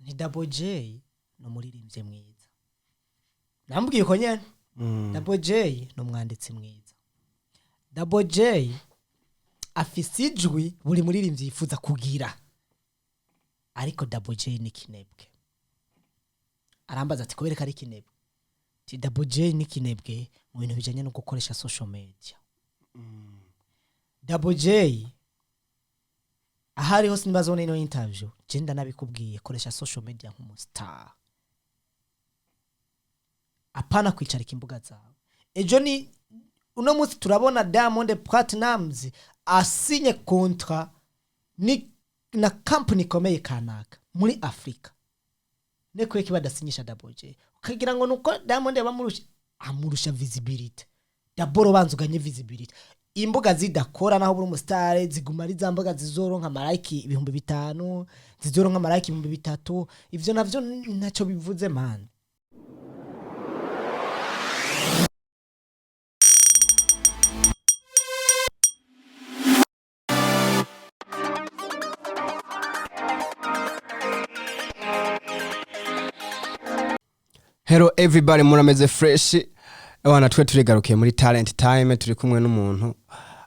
Ni Double J, ni umuririmbyi mwiza, nambwiye ko nyene. Double J ni umwanditsi mwiza. Double J afise ijwi buri muririmbyi yifuza kugira, ariko Double J ni kinebwe. Arambaza ati: "Kubera ko ari kinebwe?" Ati: "Double J ni kinebwe mu bintu bijanye no gukoresha social media." Double J ahari hose nibazobona ino interview, je ndanabikubwiye: koresha social media nk'umustar, apana kwicarika imbuga zawe. Ejo ni uno munsi turabona Diamond Platnumz asinye contrat ni na company ikomeye kanaka muri Afrika, nekwiye kiba adasinyisha Double J, ukagira ngo nuko Diamond yabamurusha, amurusha visibility. D'abord banza uganye visibility. Imbuga zidakora, naho buri umusitare, ziguma ari za mbuga zizoronka ama like 5000, zizoronka ama like 3000. Ivyo navyo ntacyo bivuze, man. Hello everybody, murameze fresh? Ewana, twe turigarukiye muri Talent Time. Turi kumwe n'umuntu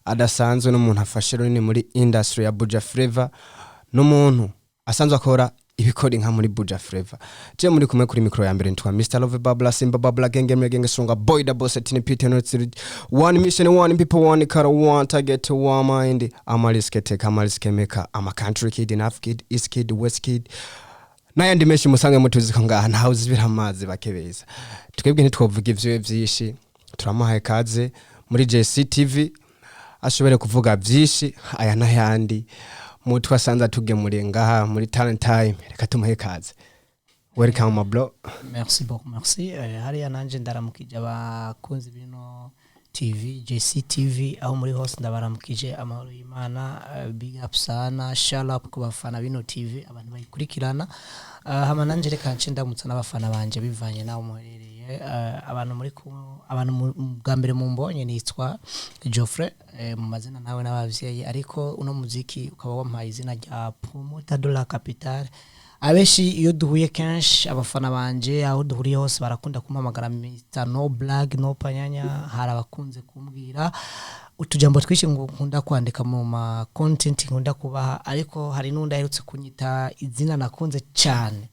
adasanzwe, n'umuntu afashe runini muri industry ya Buja Flavor, n'umuntu asanzwe akora ibikora inka muri Buja Flavor. Je muri kumwe kuri micro ya mbere nitwa Mr Love Babla Simba Babla Genge Mgenge Songa Boy the Boss Tini Peter Not One Mission, One People, One Car, One Target, One Mind. I'm a risk taker, I'm a risk maker, I'm a country kid, enough kid, east kid, west kid n'ayandi menshi musange mutuzi ko ngaha ntawe uzibira amazi bakebeza. Twebwe ntitwovuga ivyo vyinshi, turamuhaye kaze muri JCTV ashobore kuvuga vyinshi aya n'ayandi mutwe asanze atugemuriye ngaha muri Talent Time. Reka tumuhe kaze. Welcome, my bro. Merci beaucoup, merci. Hariya nanje ndaramukije abakunzi bino TV, JCTV, aho muri hose ndabaramukije, amahoro y'Imana. Big up sana, shout out ku bafana bino TV, abantu bayikurikirana. Hama nanje reka nce ndamutsa n'abafana banje bivanye naho muherereye. Abantu muri ku abantu bwa mbere mumbonye, nitwa Geoffrey, mu mazina nawe n'abavyeyi, ariko uno muziki ukaba wampaye izina rya Promoter de la Capitale. Abenshi iyo duhuye kenshi, abafana banje aho duhuriye hose barakunda kumpamagara Mr No Black No Panyanya. Hari abakunze kumbwira utujambo twinshi ngo nkunda kwandika mu ma content nkunda kubaha, ariko hari n'undi aherutse kunyita izina nakunze cyane,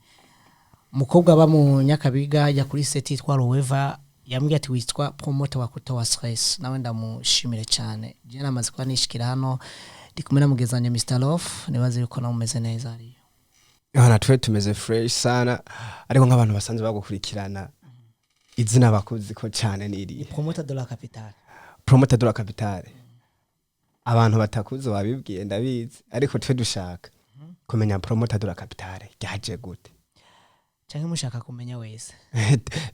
umukobwa aba mu Nyakabiga ajya kuri set yitwa Roweva, yambwiye ati: "Witwa promoter wa kutoa stress." Nawe ndamushimire cyane. Je namaze kuba nishikira hano, ndi kumwe na mugezanya Mr Love, nibaze yuko nawe umeze neza hariya. Hano twe tumeze fresh sana, ariko nk'abantu basanzwe bagukurikirana, izina bakuzi ko cyane ni irihe? Promoter de la Capitale. Promoter de la Capitale. Abantu batakuzi wabibwiye ndabizi, ariko twe dushaka kumenya Promoter de la Capitale ryaje gute? Canke mushaka kumenya wese?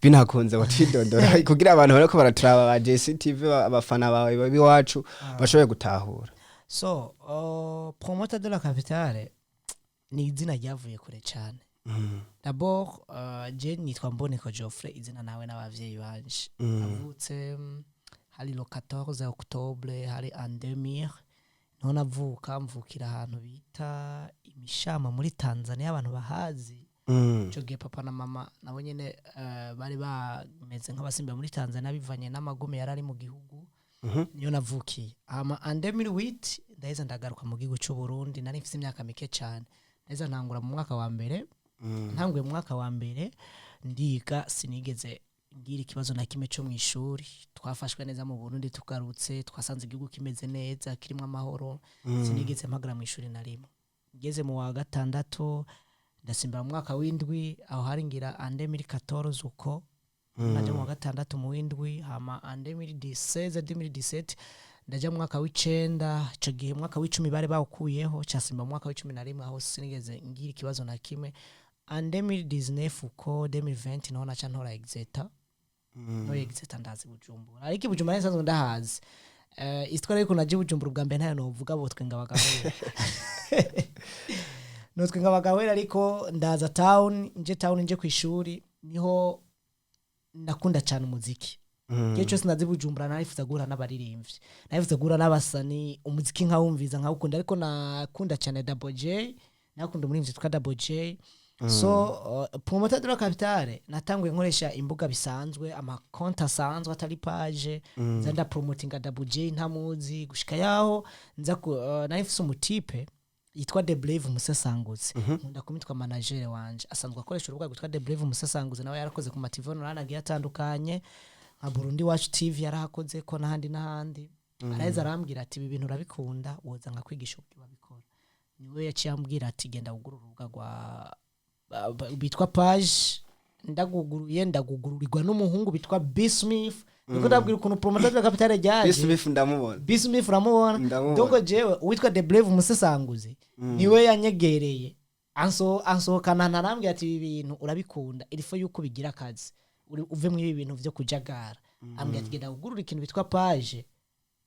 Binakunze watwidondora kugira abantu bariko baraturaba ba JCTV, abafana bawe b'iwacu bashobore gutahura. So Promoter de la Capitale ni izina ryavuye kure cyane. D'abord je nitwa Mboneko Geoffrey, izina nawe n'abavyeyi banje. Navutse hari le 14 octobre, hari en 2000, niho navuka. Mvukira ahantu bita Imishama muri Tanzania, abantu bahazi. Ico gihe papa na mama nabo nyene bari bameze nk'abasimba muri Tanzania bivanye n'amagume yari ari mu gihugu. Niyo navukiye. Hama en 2008 ndaheza ndagaruka mu gihugu c'u Burundi, nari mfise imyaka mike cyane. Ndaheza ntangura mu mwaka wa mbere. Ntanguye mu mwaka wa mbere ndiga, sinigeze ngira ikibazo na kimwe cyo mu ishuri. Twafashwe neza mu Burundi, tugarutse twasanze igihugu kimeze neza, kirimo amahoro. Sinigeze mpagara mu ishuri na rimwe. Ngeze mu wa gatandatu ndasimbira mu mwaka w'indwi, aho hari ngira en 2014 uko naja mu wa gatandatu mu w'indwi. Hama en 2016, 2017 ndaja mu mwaka w'icenda. Ico gihe mu mwaka w'icumi bari bawukuyeho, casimba mu mwaka wa 11, aho sinigeze ngira ikibazo na kimwe. En 2019 uko 2020 niho naca ntora exeta. Ntora exeta ndazi Bujumbura, ariko i Bujumbura nsanzwe ndahazi. Histoire yuko naje i Bujumbura ubwa mbere ntayo novuga, botwenga bagahera, notwenga bagahera. Ariko ndaza town, nje town, nje kwishuri, niho nakunda cyane umuziki. Igihe cyose nazi Bujumbura narifuza guhura n'abaririmbyi, narifuza guhura n'abasani, umuziki nkawumviza nkawukunda. Ariko nakunda cyane Double J, nakunda umuririmbyi witwa Double J. So Promoter de la Capitale natanguye nkoresha imbuga bisanzwe, amakonti asanzwe atari page. Nza ndapromotinga Double J ntamuzi, gushika yaho nza ku nari mfise umutipe yitwa The Brave Umusesanguzi, nkunda kumitwa manager wanje, asanzwe akoresha urubuga rwitwa The Brave Umusesanguzi. Nawe yarakoze ku ma TV online agiye atandukanye nka Burundi Watch TV, yarahakoze ko n'ahandi n'ahandi. Araheza arambwira ati: "Ibi bintu urabikunda, woza nkakwigisha uburyo babikora." Niwe yaciye ambwira ati: "Genda wugurure urubuga rwa bitwa page." Ndaguguruye, ndagugururirwa n'umuhungu bitwa B Smith. Niko ndabwira ukuntu Promoter de la Capitale ryaje. Smith ndamubona. B Smith uramubona? Ndamubona. Donc jewe uwitwa The Brave Umusesanguzi niwe yanyegereye, ansohokana, ntarambwira ati: "Ibi bintu urabikunda, il faut yuko bigira akazi, uve muri ibi bintu vyo kujagara." Ambwira ati: "Genda ugurure ikintu bitwa page,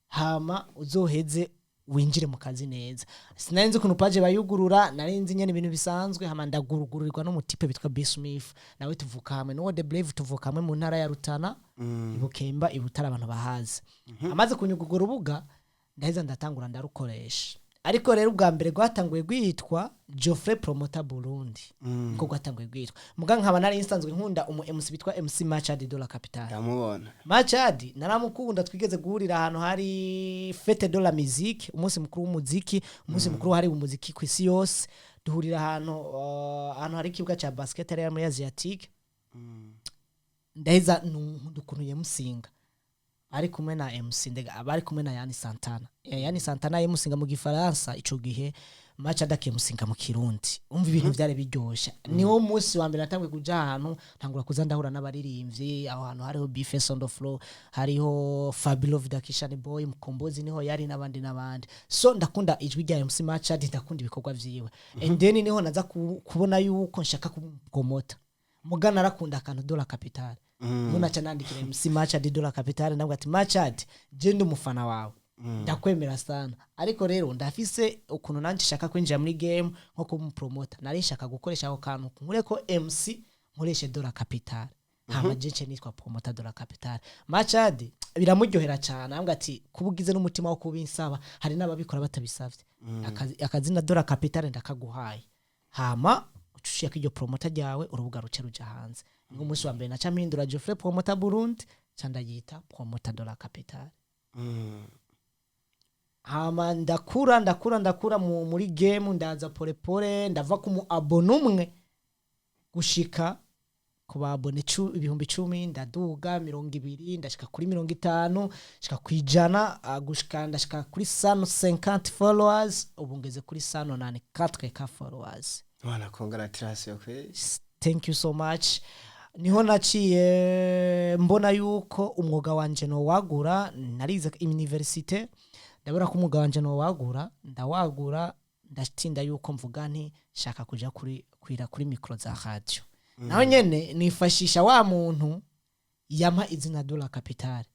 hama uzoheze winjire mu kazi neza." Sinari nzi ukuntu page bayugurura, nari nzi nyene ibintu bisanzwe. Hama ndagurugururirwa n'umutipe bitwa B Smith, nawe tuvuka hamwe n'uwo The Brave, tuvuka hamwe mu ntara ya Rutana, i Bukemba, i Butare, abantu bahazi. Amaze kunyuga urwo rubuga, ndaheza ndatangura ndarukoresha. Ariko rero ubwa mbere rwatanguye rwitwa Geoffrey Promoter Burundi, niko rwatanguye rwitwa. Muga nkaba nari nsanzwe nkunda umu MC bitwa MC Machad de la Capitale. Ndamubona. Machad naramukunda, twigeze guhurira ahantu hari Fête de la Musique, umunsi mukuru w'umuziki, umunsi mukuru wahariwe umuziki ku isi yose. Duhurira ahantu hari ikibuga ca basket hariya muri Asiatique. Ndaheza nkunda ukuntu yemusinga ari kumwe na MC ndega, bari kumwe na Yani Santana. Yani Santana yemusinga mu Gifaransa ico gihe, Machad akemusinga mu Kirundi. Umva, ibintu vyari biryoshe. Niwo munsi wa mbere natanguye kuja ahantu, ntangura kuza ndahura n'abaririmbyi. Aho hantu hariho Bface on the floor, hariho Fabio Vidakishani Boy Mukombozi, niho yari n'abandi n'abandi. So ndakunda ijwi rya MC Machad, ndakunda ibikorwa vyiwe. And then niho naza kubona yuko nshaka kumupromota. Muga narakunda akantu de la Capitale. Mm. Naca nandikira MC Machad de la Capitale, ndabwira ati: "Machad, je ndi umufana wawe, ndakwemera sana, ariko rero ndafise ukuntu nanje nshaka kwinjira muri game nko kumupromota. Nari nshaka gukoresha ako kantu, nkure ko MC, nkoreshe de la Capitale, hama je nce nitwa Promoter de la Capitale." Machad biramuryohera cyane, ambwira ati: "Kuba ugize n'umutima wo kubinsaba, hari n'ababikora batabisavye. Akazina de la Capitale ndakaguhaye, hama ucushiyeko iryo promoter ryawe, urubuga ruce ruja hanze." Niwo munsi wa mbere naca mpindura Geoffrey Promoter Burundi, ca ndayita Promoter de la Capitale. Hama ndakura, ndakura, ndakura muri game, ndaza polepole, ndava ku mu abonné umwe gushika ku ba abonnés 10,000, ndaduga 20, ndashika kuri 50, shika ku 100, gushika ndashika kuri 150 followers. Ubu ngeze kuri 194K followers. Wana, congratulations kweli. Thank you so much. Niho naciye mbona yuko umwuga wanje nowagura. Narize université, ndabona ko umwuga wanje nowagura, ndawagura, ndatinda yuko mvuga nti shaka kuja kuri kwira kuri micro za radio. Naho nyene nifashisha wa muntu yampa izina de la Capitale,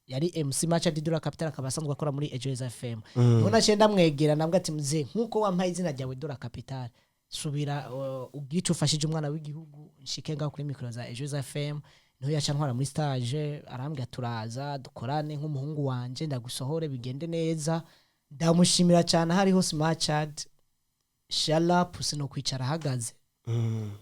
yari MC Machad de la Capitale, akaba asanzwe akora muri Ejo FM. Niho naciye ndamwegera, nabwo ati: "Mzee, nkuko wampaye izina ryawe de la Capitale, subira ubwire ico ufashije umwana w'igihugu, nshike ngaho kuri micro za Ejo FM." Niho yaca ntwara muri stage, arambwira: "Turaza dukorane nk'umuhungu wanje, ndagusohore bigende neza." Ndamushimira cyane hariho Machad Sharap, sino kwicara ahagaze.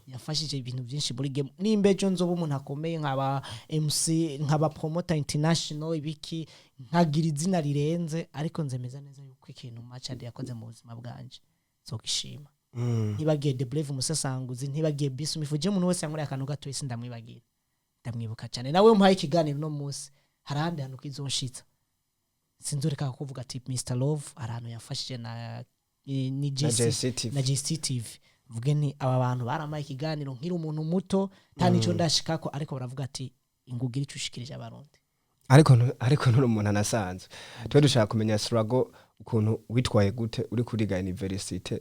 Yafashije ibintu byinshi muri game. Nimba ejo nzoba umuntu akomeye, nkaba MC, nkaba promoter international, ibiki, nkagira izina rirenze, ariko nzemeza neza yuko ikintu Machad yakoze mu buzima bwanje nzogishima. Ntibagiye The Brave Umusesanguzi, ntibagiye Bismifu. Je umuntu wese yankoreye akantu gato isi ndamwibagira, ndamwibuka cyane. Nawe umpaye ikiganiro no munsi, hari ahandi hantu kizonshitsa, sinzoreka kuvuga ati Mr Love hari ahantu yafashije na ni Na JC JCTV. Na JCTV. Mvuge nti aba bantu baramaye ikiganiro nkiri umuntu muto, nta nico ndashikako, ariko baravuga ati: "Ingugira ico ushikirije Abarundi." Ariko nturi umuntu anasanzwe. Twe dushaka kumenya struggle, ukuntu witwaye gute uri kuriga université,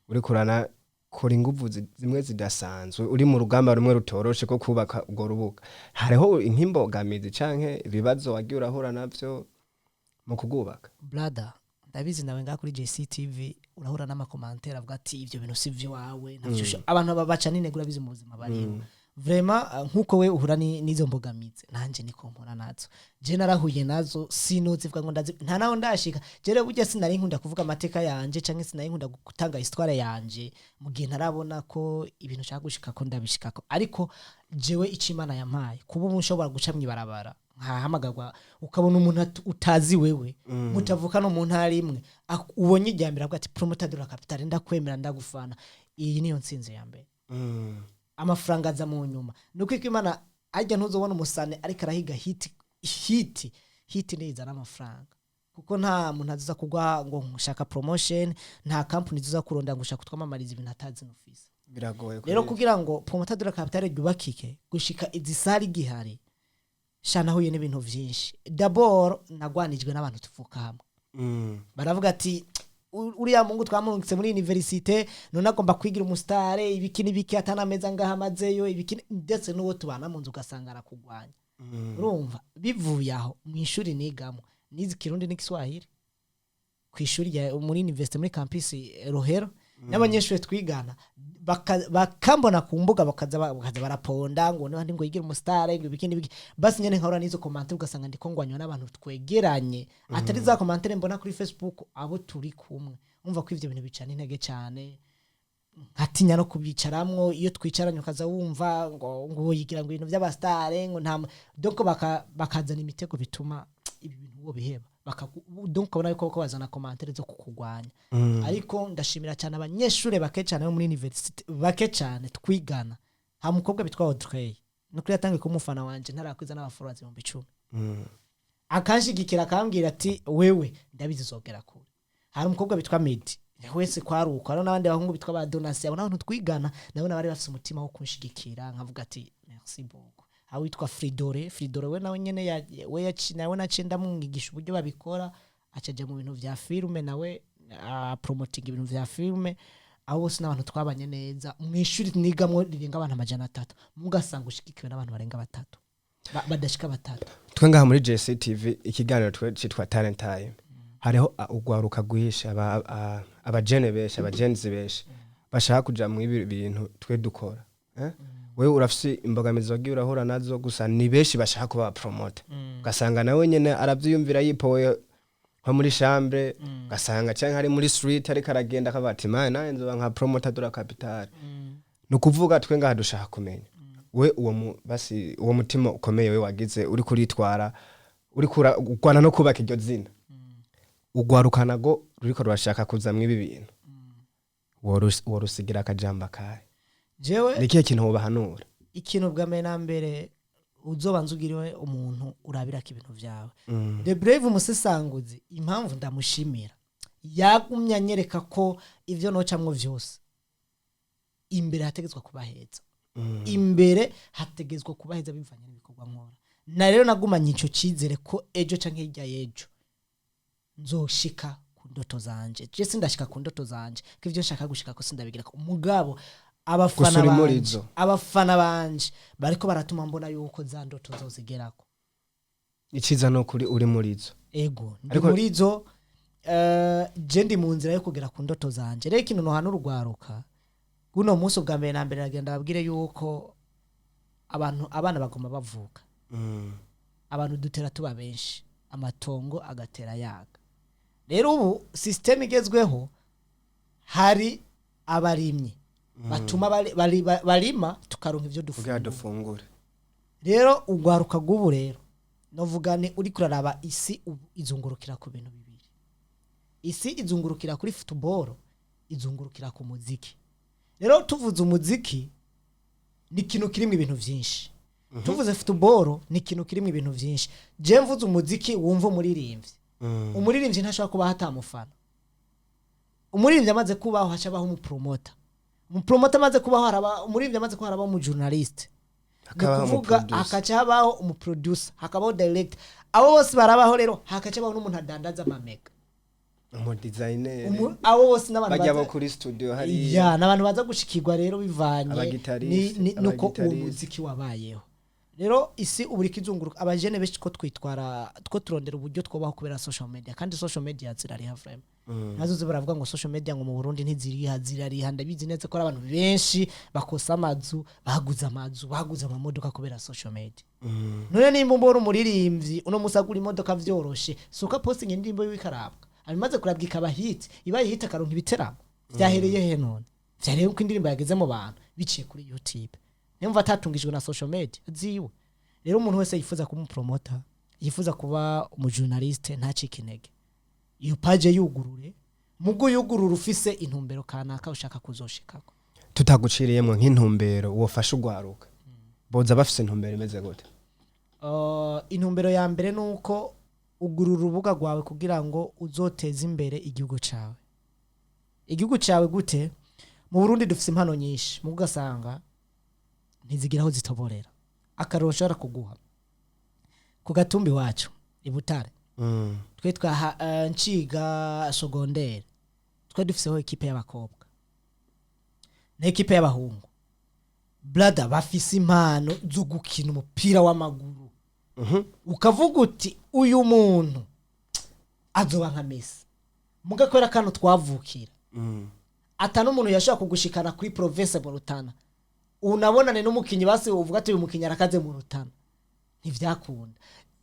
uri kurana kora inguvu zimwe zidasanzwe, uri mu rugamba rumwe rutoroshe ko kubaka urwo rubuga. Hariho nk'imbogamizi canke ibibazo wagiye urahura navyo mu kugubaka? Brother, ndabizi nawe ngaha kuri JCTV urahura n'ama commentaires avuga ati: "Ivyo bintu si vyo wawe, ntavyo abantu baca n'intego." Urabizi mu buzima barimo. Vraiment, nkuko we uhura n'izo mbogamizi, nanje niko mpura nazo. Je narahuye nazo, sinozivuga ngo ndazi, nta naho ndashika. Je rero burya sinari nkunda kuvuga amateka yanje, canke sinari nkunda gutanga histoire yanje mu gihe ntarabona ko ibintu nshaka gushika ko ndabishikako. Ariko jewe ico Imana yampaye, kuba ubu nshobora guca mw'ibarabara nkahamagarwa, ukabona umuntu utazi wewe, mutavuka no mu ntara imwe, ubonye irya mbere avuga ati: "Promoter de la capitale, ndakwemera, ndagufana." Iyi niyo ntsinzi ya mbere. Amafaranga aza mu nyuma. Nuko iko Imana ajya, ntuzobona umusane ariko arahiga hit. Hit, hit nizana amafaranga, kuko nta muntu aziza kugwa ngo nshaka promotion, nta company ziza kuronda ngo ushaka kutwamamariza ibintu atazi n'ufise. Biragoye. Rero kugira ngo Promoter de la capitale ryubakike gushika izi sari gihari, sha nahuye n'ibintu vyinshi. D'abord nagwanijwe n'abantu tuvuka hamwe. Baravuga ati: "Uriya mungu twamurungitse muri université, none agomba kwigira umusitare, ibiki n'ibiki, atanameza ngaho amazeyo ibiki." Ndetse n'uwo tubana mu nzu ugasanga arakugwanya. Urumva, bivuye aho, mu ishuri nigamo nize Ikirundi n'Igiswahili ku ishuri rya muri université, muri campus Rohero, n'abanyeshuri twigana bakambona ku mbuga, bakaza baraponda ngo n'abandi ngo yigire umusitare, ngo ibiki n'ibiki. Basi nyene nkahura n'izo commentaires, ugasanga ndiko ngwanywa n'abantu twegeranye, atari za commentaires mbona kuri Facebook, abo turi kumwe. Umva ko ivyo bintu bicana intege cyane, nkatinya no kubyicaramwo. Iyo twicaranye ukaza wumva ngo yigira ngo ibintu by'abasitare, ngo nta donc bakazana imitego bituma ibi bintu uwo biheba. Donc ukabona yuko ko bazana commentaires zo kukugwanya. Ariko ndashimira cyane abanyeshuri bake cyane bo muri université, bake cyane twigana. Nta mukobwa bitwa Audrey, nukuri yatangiye kuba umufana wanje ntarakwiza n'aba followers 10,000, akanshigikira, akambwira ati: "Wewe ndabizi uzogera kure." Hari umukobwa bitwa Medi wese kwaruka, hari n'abandi bahungu bitwa ba Donasi, abo n'abantu twigana nabo bari bafise umutima wo kunshigikira, nkavuga ati: "Merci beaucoup." Aho witwa Fridore, Fridore we nawe nyene we nawe naciye ndamwigisha uburyo babikora, acaja mu bintu vya filme, nawe promoting ibintu vya filme. Abo bose n'abantu twabanye neza mu ishuri nigamwo rirenga abantu 300, mugasanga ushigikiwe n'abantu barenga batatu, badashika batatu. Twe ngaha muri JCTV, ikiganiro twe citwa Talent Time, hariho ugwaruka rwinshi, abajene benshi, abagenzi benshi bashaka kuja mu ibi bintu twe dukora, eh? Wewe urafise imbogamizi wagiye urahura nazo, gusa ni benshi bashaka kuba promoter, ugasanga nawe nyene aravyiyumvira yipoye nko muri chambre, ugasanga canke ari muri street ariko aragenda akavuga ati: "Man, nawe nzoba nka Promoter de la capitale." Ni ukuvuga twe ngaha dushaka kumenya we uwo basi uwo mutima ukomeye we wagize, uri kuritwara, uri kurwana no kubaka iryo zina, ugwaruka nago ruriko rurashaka kuza mw'ibi bintu, worusigira akajambo kahe? Jewe Ni ikihe kintu wobahanura? Ikintu bwa mbere na mbere, uzobanza ugiriwe umuntu urabirako ibintu vyawe. The Brave umusesanguzi, impamvu ndamushimira, yagumye anyereka ko ivyo nocamwo vyose imbere hategetswa kuba heza, imbere hategetswa kuba heza bivanye n'ibikorwa nkora. Na rero nagumanye ico cizere ko ejo canke hirya y'ejo nzoshika ku ndoto zanje. Je sindashika ku ndoto zanje, ko ivyo nshaka gushika ko sindabigira, mugabo abafana Gusa uri muri banje zo. abafana banje bariko baratuma mbona yuko za ndoto nzozigerako. Iciza ni ukuri uri muri zo. Ego, ndi muri zo. Je ndi mu nzira yo kugera ku ndoto zanje. Rero ikintu nohana urugwaruka guno munsi, ubwa mbere na mbere nagenda babwire yuko abantu, abana bagomba bavuka, abantu dutera tuba benshi, amatongo agatera yaga. Rero ubu système igezweho, hari abarimyi batuma barima tukaronka ivyo kugira dufungura. Dufungure. Rero ugwaruka rw'ubu rero novuga ni uri kuraraba isi ubu izungurukira ku bintu bibiri: isi izungurukira kuri football, izungurukira ku muziki. Rero tuvuze umuziki ni ikintu kirimo ibintu vyinshi, tuvuze football ni ikintu kirimo ibintu vyinshi. Je mvuze umuziki, wumva umuririmbyi. Umuririmbyi ntashobora kubaho atamufana. Umuririmbyi amaze kubaho hacabaho umupromota. Umupromota amaze kubaho haraba, umuririmbyi amaze kubaho harabaho umujournaliste, ni Hakabaho ukuvuga umuproducer. hakaca habaho umuproducer, hakabaho director, abo bose barabaho. Rero hakaca habaho n'umuntu adandaza amamega, umudizayineri. Abo bose n'abantu bajya bo baza kuri studio hariya. Ya, n'abantu baza gushikirwa rero bivanye Abagitariste, nuko uwo abagitariste. muziki wabayeho. Rero isi ubu iriko izunguruka, abajene benshi ko twitwara two turondera uburyo twobaho kubera social media, kandi social media zirariha vraiment. Nazo baravuga ngo social media ngo mu Burundi ntiziriha, zirariha. Ndabizi neza ko ari abantu benshi bakosa amazu, baguze amazu, baguze amamodoka kubera social media. None nimba umbona umuririmbyi uno musi agura imodoka vyoroshe, suka posting indirimbo yiwe ikarabwa, abimaze kurabwa ikaba hit, ibaye hit akaronka ibiteramo, vyahereye he? None vyahereye uko indirimbo yageze mu bantu biciye kuri YouTube. Nimva atatungijwe na social media ziwe. Rero umuntu wese yifuza kuba umupromoter, yifuza kuba umujournaliste, ntacike intege. Iyo page yugurure, mugo yugurura ufise intumbero kanaka ushaka kuzoshikako. Tutaguciriyemwo, nk'intumbero wofasha ugwaruka, boza bafise intumbero imeze gute? Intumbero ya mbere ni uko ugurura urubuga rwawe kugira ngo uzoteze imbere igihugu cawe. Igihugu cawe gute? Mu Burundi dufise impano nyinshi, mugo ugasanga ntizigira aho zitoborera. Akarorero nshobora kuguha, ku gatumbi iwacu i Butare, twe twaha nciga secondaire, twe dufiseho équipe y'abakobwa na équipe y'abahungu. Brother, bafise impano zo gukina umupira w'amaguru, ukavuga uti uyu muntu azoba nka Messi. Muga kubera kano twavukira, ata n'umuntu yashobora kugushikana kuri province mu Rutana, unabonane n'umukinyi, basi uvuga ati uyu mukinyi arakaze mu Rutana, ntivyakunda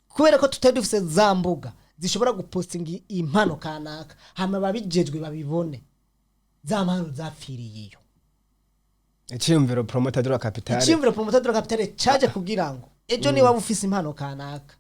kubera ko tutari dufise za mbuga zishobora gupostinga impano kanaka, hama babijejwe babibone. Za mpano zapfiriye iyo. Iciyumviro Promoter de la Capitale. Iciyumviro Promoter de la Capitale caje kugira ngo ejo niba ufise impano kanaka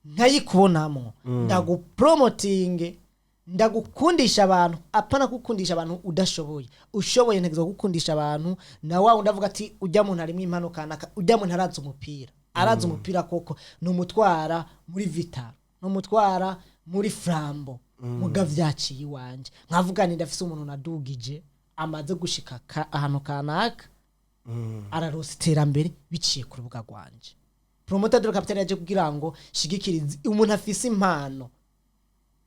nkayikubonamwo, ndagupromotinge, ndagukundisha abantu. Apana gukundisha abantu udashoboye, ushoboye. Ntegerezwa gukundisha abantu na wa wundi avuga ati ujya muntu harimo impano kanaka, ujya muntu arazi umupira, arazi umupira koko, ni umutwara muri Vital'O, ni umutwara muri Flambeau. Muga vyaciye iwanje, nkavuga nti ndafise umuntu nadugije amaze gushika ahantu kanaka, araronsa iterambere biciye ku rubuga rwanje. Promoter de la Capitale yaje kugira ngo shigikirize umuntu afise impano,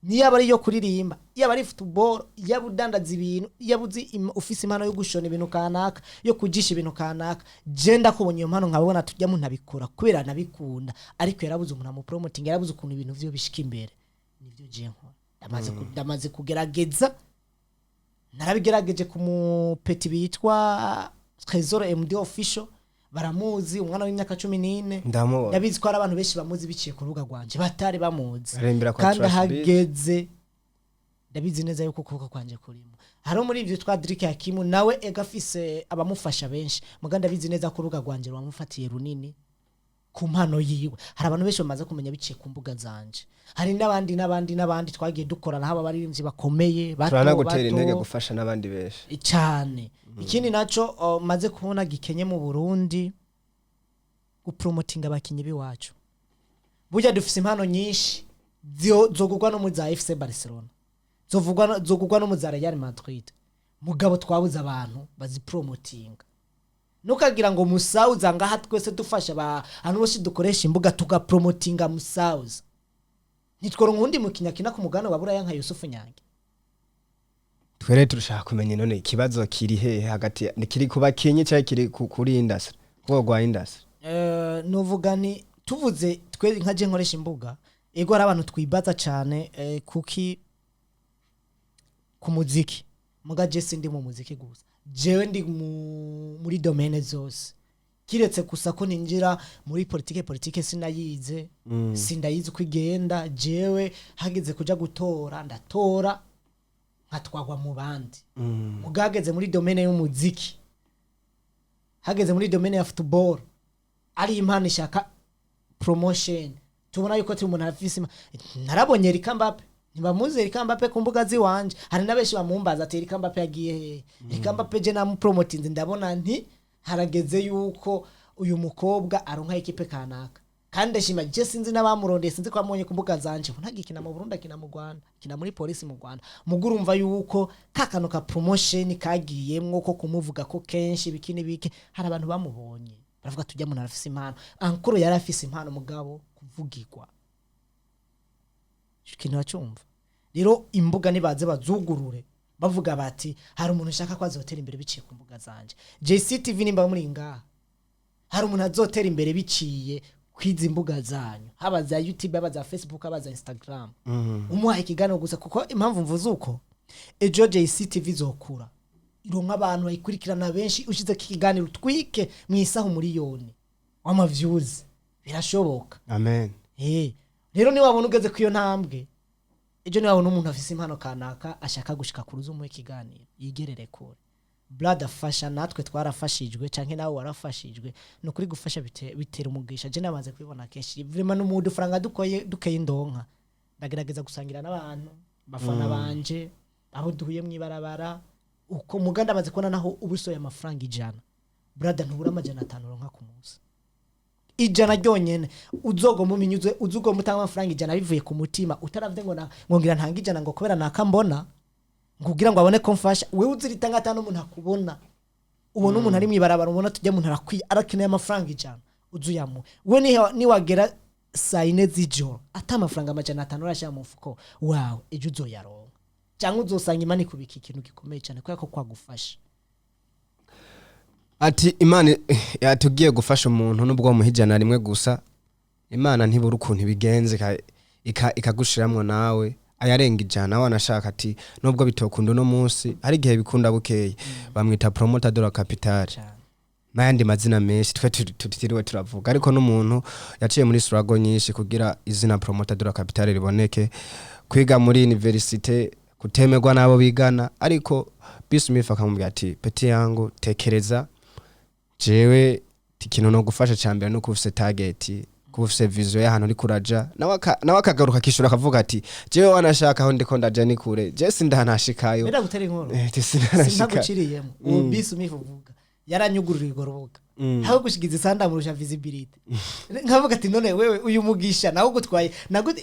niyaba ari iyo kuririmba, yaba ari football, yaba udandaza ibintu, yaba uzi ufise impano yo gushona ibintu kanaka, yo kujisha ibintu kanaka. Je ndakubonye iyo mpano, nkabona tujya muntu abikora kubera nabikunda, ariko yarabuze umuntu amupromoting, yarabuze ukuntu ibintu vyo bishika imbere. Nivyo je nkora. Ndamaze kugerageza, narabigerageje ku mupeti bitwa Trésor MD Official, baramuzi, umwana w'imyaka 14. Ndamubona. Ndabizi ko hari abantu benshi bamuzi biciye ku rubuga rwanje batari bamuzi. Aririmbira kwa Kandi Trash Beat. ahageze ndabizi neza yuko ukuboko kwanje kurimo. Hari muri ivyo twa Drake Hakimu, nawe ega afise abamufasha benshi, muga ndabizi neza ko urubuga rwanje rwamufatiye runini ku mpano yiwe. Hari abantu benshi bamaze kumenya biciye ku mbuga zanje. Hari n'abandi n'abandi n'abandi twagiye dukorana, haba abaririmbyi bakomeye, bato, Turanagutera bato. intege gufasha n'abandi benshi. Cyane. Ikindi naco maze kubona gikenye mu Burundi, gupromotinga abakinyi b'iwacu. Burya dufise impano nyinshi zogurwa no muri za FC Barcelona, zogurwa no mu za Real Madrid, mugabo twabuze abantu bazipromotinga. Ntukagira ngo musawuza ngaha twese dufasha abantu bose dukoresha imbuga tugapromotinga musawuza, ntitworonka uwundi mukinyi akina ku mugabane wa Buraya nka Yusufu Nyange. Twere turashaka kumenya none ikibazo kiri hehe hagati ni kiri ku bakinyi cyangwa kiri kuri industry, ku rwa industry? Nuvuga nti tuvuze twe nka je nkoresha imbuga, ego hari abantu twibaza cyane kuki ku muziki, muga je sindi mu muziki gusa, jewe ndi muri domaine zose, kiretse gusa ko ninjira muri politike. Politike sinayize, sindayizi uko igenda. Jewe hageze kuja gutora ndatora, nkatwagwa mu bandi. Muga hageze muri domaine y'umuziki, hageze muri domaine ya football, ari impano ishaka promotion, tubona yuko turi umuntu afise narabonye Erika Mbappe, ntibamuzi Erika Mbappe ku mbuga ziwanje. Hari na benshi bamumbaza ati Erika Mbappe yagiye hehe? Erika Mbappe je namupromotinze, ndabona nti harageze yuko uyu mukobwa aronka équipe kanaka, kandi ndashima. Je sinzi n'abamurondeye, sinzi ko bamubonye ku mbuga zanje. Ubu ntagikina mu Burundi, akina mu Rwanda, akina muri polisi mu Rwanda. Mugo urumva yuko ka kantu ka promotion kagiyemwo ko kumuvuga ko kenshi biki n'ibiki, hari abantu bamubonye baravuga tujya muntu arafise impano. Ankuru yari afise impano, mugabo kuvugirwa ico kintu bacumva. Rero imbuga nibaze bazugurure, bavuga bati hari umuntu ushaka ko azotera imbere biciye ku mbuga zanje. JCTV, nimba muri ngaha, hari umuntu azotera imbere biciye kwiza imbuga zanyu, haba za YouTube, haba za Facebook, haba za Instagram, umuhaye ikiganiro gusa. Kuko impamvu mvuze uko, ejo JCTV izokura ironka abantu bayikurikirana benshi, ushize ikiganiro utwike mu isaha 1 miliyoni w'ama views, birashoboka. Amen. Rero niwabona ugeze ku iyo ntambwe, ejo niwabona umuntu afise impano kanaka ashaka gushika kure, uzumuhe ikiganiro yigerere kure. Brother, fasha, natwe twarafashijwe canke nawe warafashijwe. Ni ukuri, gufasha bitera umugisha. Je namaze kubibona kenshi vraiment, no mu dufaranga dukoye dukeye indonka, ndagerageza gusangira n'abantu, bafana banje, aho duhuye mw'ibarabara. Uko muganda amaze kubona naho uba usohoye amafaranga 100, brother, ntubura 500 uronka ku munsi. 100 ryonyene uzogomba uminyuze, uzugomba utanga amafaranga 100 bivuye ku mutima, utaravye ngo ngo ngira ntanga 100 ngo kubera naka mbona, kugira ngo abone ko mfasha. Wewe uziritanga ata n'umuntu akubona. Ubona umuntu ari mw'ibarabara, ubona tujya umuntu arakwiye, arakeneye amafaranga 100, uzuyamuhe. We niwagera saa 4 z'ijoro ata amafaranga 500 urashyira mu mufuko wawe, ejo uzoyaronka cyangwa uzosanga Imana ikubika ikintu gikomeye cyane kubera ko kwagufasha. Ati Imana yatugiye gufasha umuntu, nubwo wamuha 100 gusa, Imana ntibura ukuntu ibigenza ikagushiramwo nawe ayarenga 100. Wanashaka ati nubwo bitokunda uno munsi, hari igihe bikunda bukeye. Bamwita Promoter de la Capitale cyane n'ayandi mazina menshi twe tutiriwe turavuga, ariko n'umuntu yaciye muri struggle nyinshi kugira izina Promoter de la Capitale riboneke, kwiga muri université, kutemerwa n'abo bigana, ariko B Smith akamubwira ati: "Petit yangu, tekereza jewe ikintu no gufasha ca mbere nuko ufise target, kuba ufise vision y'ahantu uriko uraja." Nawe akagaruka akishura akavuga ati: "Jewe wanashaka aho ndiko ndaja ni kure, je sindanashikayo." Mbega gutera inkuru. Sindanashika. Sintaguciriyemo, uwo bisi umifu uvuga yaranyugururiye urwo rubuga, aho gushigiza isanda murusha visibility. Nkavuga ati: "None wewe uyu mugisha nawe ugutwaye?"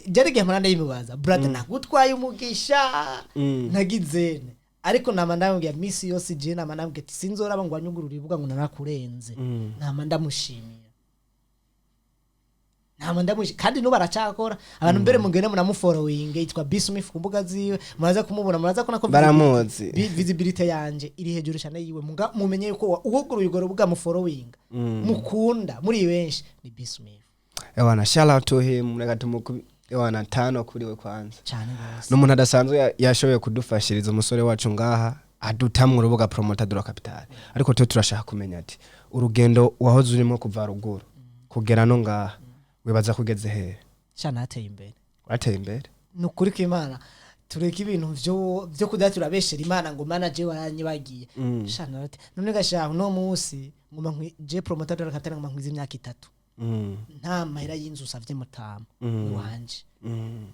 Byari igihe mpora ndayimubaza: "Brother, nagutwaye umugisha nagizene?" Ariko nama ndamubwira misi yose, je nama ndamubwira ati: "Sinzoraba ngo wanyugurure ibuga ngo narakurenze." Nama ndamushimira, nama ndamushimira, kandi nubu aracakora. Abantu mbere mugende munamufollowing, yitwa B Smith ku mbuga ziwe, muraza kumubona, muraza kubona ko Baramuzi. Visibility yanje iri hejuru cyane yiwe. Muga mumenye yuko uwuguruye urwo rubuga mufollowing, mukunda muri benshi, ni B Smith. Ewana, shout out to him. Reka tumuku ewana tano kuri we kwanza. Cyane rwose. N'umuntu adasanzwe, yashoboye kudufashiriza umusore wacu ngaha, adutamwe urubuga Promoter de la Capitale. Ariko twe turashaka kumenya ati urugendo wahoze urimo kuva ruguru kugera no ngaha, wibaza kugeze hehe? Cyane, hateye imbere. Wateye imbere. Ni ukuri kw'Imana, tureke ibintu vyo kuda turabeshera Imana ngo manager waranyibagiye. Shana ati none gashaho no munsi nguma je Promoter de la Capitale nguma nkwiza imyaka 3 nta mahera y'inzu usavye mutama iwanje,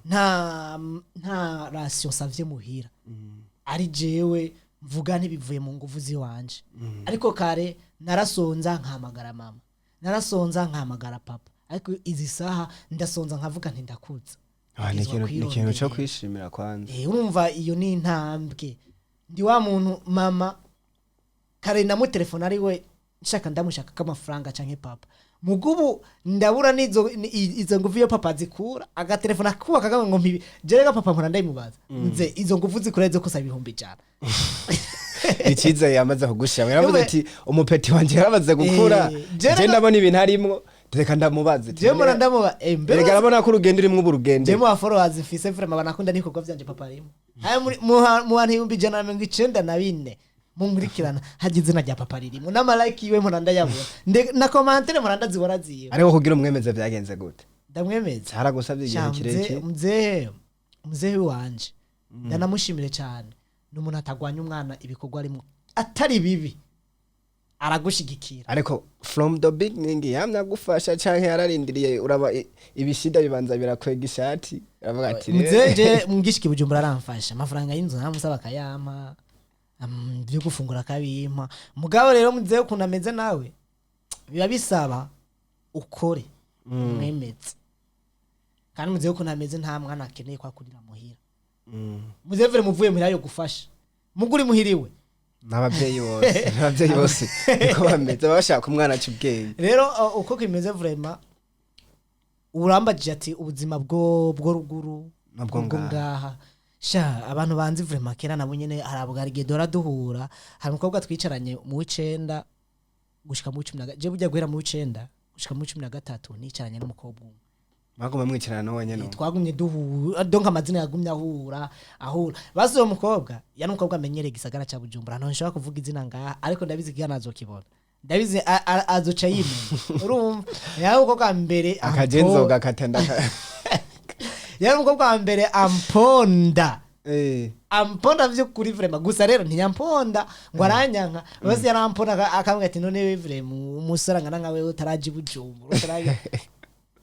nta ration usavye muhira, ari jewe mvuga ntibivuye mu nguvu ziwanje. Ariko kare narasonza nkahamagara mama, narasonza nkahamagara papa, ariko izi saha ndasonza nkavuga nti ndakuza. Ah, ni Ubwirizwa ikintu cyo kwirondera. kwishimira kwanza. Urumva iyo ni intambwe. Ndi wa muntu mama kare namutelefona ari we nshaka ndamushaka k'amafaranga canke papa, mugubu ndabura nizo izo nguvu iyo papa zikura, agatelefona kuba kagame ngo mpibi jerega papa, mpora ndayimubaza nze izo nguvu zikura zo kusaba 100,000. Icyizere yamaze kugushira, yaravuze Yewe. ati: "Umupeti wanje yaramaze gukura, je ndabona ibintu arimwo, reka ndamubaze." Jewe mpora ndamuba mbere. Erega arabona ko urugendo urimo ubu rugendo. Jewe mu followers mfise vraiment banakunda n'ibikorwa vyanje, papa arimo. Haya muri mu bantu 194,000 munkurikirana, hajya izina rya papa ririmo, n'ama like yiwe mpora ndayabona, na commentaire mpora ndazibona ziwe. Ariko kugira umwemeze byagenze gute? Ndamwemeza? Cyaragusabye igihe Sha, kirekire. Mzehe wanje ndanamushimire cyane, ni umuntu atagwanya umwana, ibikorwa arimo atari bibi aragushigikira. Ariko from the beginning yamye agufasha canke yararindiriye uraba ibishida bibanza birakwega ishati, aravuga ati: Mzehe je mugishika i Bujumbura aramfasha, amafaranga y'inzu ntamusaba akayampa, ibyo gufungura akabimpa. Mugabo rero mzehe ukuntu ameze nawe biba bisaba ukore umwemeze, kandi mzehe ukuntu ameze nta mwana akeneye ko akurira muhira. Mzehe vure muvuye muhira yo gufasha muguri muhiriwe. N'abavyeyi bose niko bameze, baba bashaka umwana aca ubwenge. Rero uko kimeze vraiment, urambagije ati ubuzima bwo ruguru Nubwo bwo ngaha. Ngaha sha abantu banzi vraiment kera nabo nyene harabwa igihe dora duhura, hari umukobwa twicaranye mu w'9 gushika mu w'10, je burya guhera mu w'9. Gushika muri 13 nicaranye n'umukobwa umwe. Mwaguma mwicarana n'uwo nyene? Twagumye duhura, donc amazina yagumye ahura ahura. Basi uwo mukobwa yari umukobwa amenyereye igisagara ca Bujumbura. Ntaho nshobora kuvuga izina ngaha, ariko ndabizi ko azokibona, ndabizi azoca yimenya. Urumva, yari umukobwa wa mbere Akajenzoga katenda. Yari umukobwa wa mbere amponda. Amponda vy'ukuri, vraiment. Gusa rero ntiyamponda ngo aranyanka, bose yaramponda akambwira ati: "None vraiment, umusore angana nkawe utaraja i Bujumbura, utaraja?"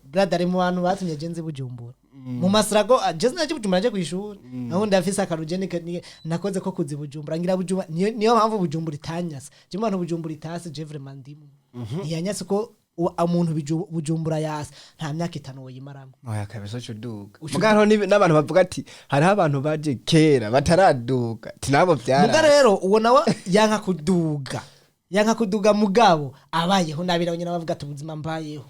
Brother, ari mu bantu batumye je nzi Bujumbura mu masirago. Je sinaje Bujumbura, naje kwishuri naho ndafise akaruje nakoze ko kuzi Bujumbura, ngira Bujumbura. Niyo mpamvu Bujumbura itanyasa. Je mu bantu Bujumbura itase, je vraiment ndimo. Ntiyanyase ko umuntu Bujumbura yasa nta myaka 5 woyimaramo. Oya kabisa, uca uduga. Muga hariho n'abantu bavuga ati hariho abantu baje kera bataraduga, ati nabo Muga vyara. Rero uwo nawe yanka kuduga, yanka kuduga, mugabo abayeho nabi, nawe nyine bavuga ati ubuzima mbayeho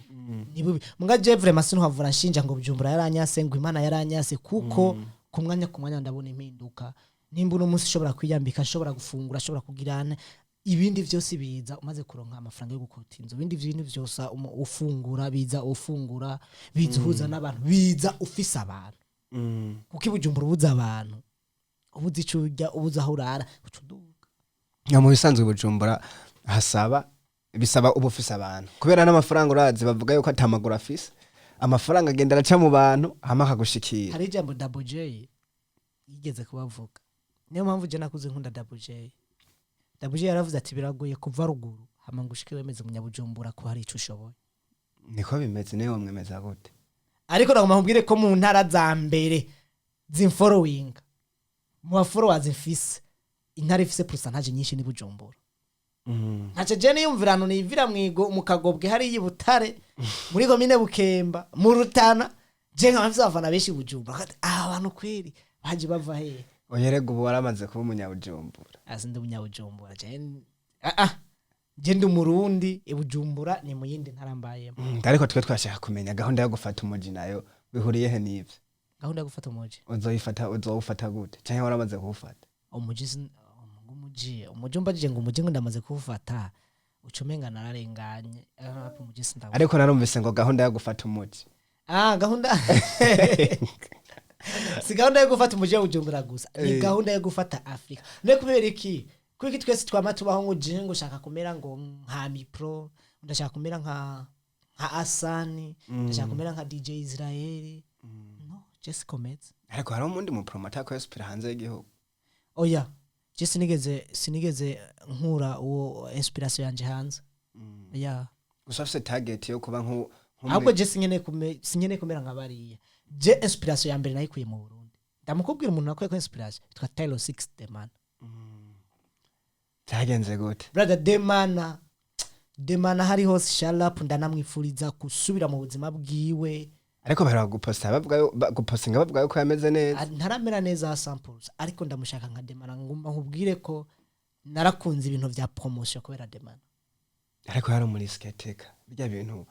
ni bubi. Muga je vraiment sinuhavura nshinja ngo Bujumbura yaranyase, ngo Imana yaranyase, kuko ku mwanya ndabona impinduka. Nimba uno munsi ushobora kwiyambika, nshobora gufungura, ashobora kugirana ibindi vyose, biza umaze kuronka amafaranga yo gukota inzu. Ibindi bintu vyose ufungura biza, ufungura biza, uhuza n'abantu biza, ufise abantu. Kuko i Bujumbura ubuze abantu, ubuze ico urya, ubuze aho urara, uca uduga. Ya, mu bisanzwe Bujumbura hasaba, bisaba uba ufise abantu, kubera n'amafaranga urazi bavuga yuko atamaguru afise. Amafaranga agenda araca mu bantu hama akagushikira. Hari ijambo Double J yigeze kubavuga, niyo mpamvu je nakuze nkunda Double J. Double J yaravuze ati: "Biragoye kuva ruguru hama ngo ushike wemeze umunyabujumbura ko hari ico ushoboye." Niko bimeze? Niwe wamwemeza gute? Ariko nagomba nkubwire ko mu ntara za mbere zimfollowinga, mu ba followers mfise, intara ifise pourcentage nyinshi ni Bujumbura. Ntaco je niyumvira ahantu nivira mwigo mu Kagobwe hariya i Butare, muri komine Bukemba mu Rutana, je nkaba mfise abafana benshi i Bujumbura. Kati, aba bantu kweri baje bava hehe? Oya, rega ubu waramaze kuba umunyabujumbura. Asi ndi umunyabujumbura je, je ndi Umurundi, i Bujumbura ni mu yindi ntara mbayemo. Ariko twe twashaka kumenya gahunda yo gufata umuji nayo bihuriye he n'ivyo? Gahunda yo gufata umuji? Uzoyifata, uzowufata gute, canke waramaze kuwufata? Umuji umuji umbajije ngo umuji ngo ndamaze kuwufata, uca umenga nararenganye. Umuji sindawufata. Ariko narumvise ngo gahunda yo gufata umuji. Ah, gahunda si gahunda yo gufata umuji wa Bujumbura gusa, ni gahunda yo gufata Afrika. Ne kubera iki? Kubera iki twese twama tubaho ngo je ngo shaka kumera ngo nka Mipro, ndashaka kumera nka Asani, ndashaka kumera nka DJ Israel? No, je sikomeze. Ariko hariho umundi mu promoter ko yasupira hanze y'igihugu. Oya, je sinigeze nkura uwo inspiration yanje hanze ya. Gusa afise target yo kuba nku Ahubwo je sinkeneye kumera nka bariya. Je inspiration ya mbere nayikuye mu Burundi. Ndamukubwira umuntu nakuye ko inspiration, yitwa Taylor 6 the man. Byagenze gute? Brother, Demana, Demana hari hose, sharap, ndanamwifuriza gusubira mu buzima bwiwe. Ariko bahera guposta bavuga gupostinga bavuga yuko yameze neza. Ah, ntaramera neza samples, ariko ndamushaka nka Demana. Ngumva nkubwire ko narakunze ibintu vya promotion kubera Demana. Ariko yari muri sketeka bijya bintu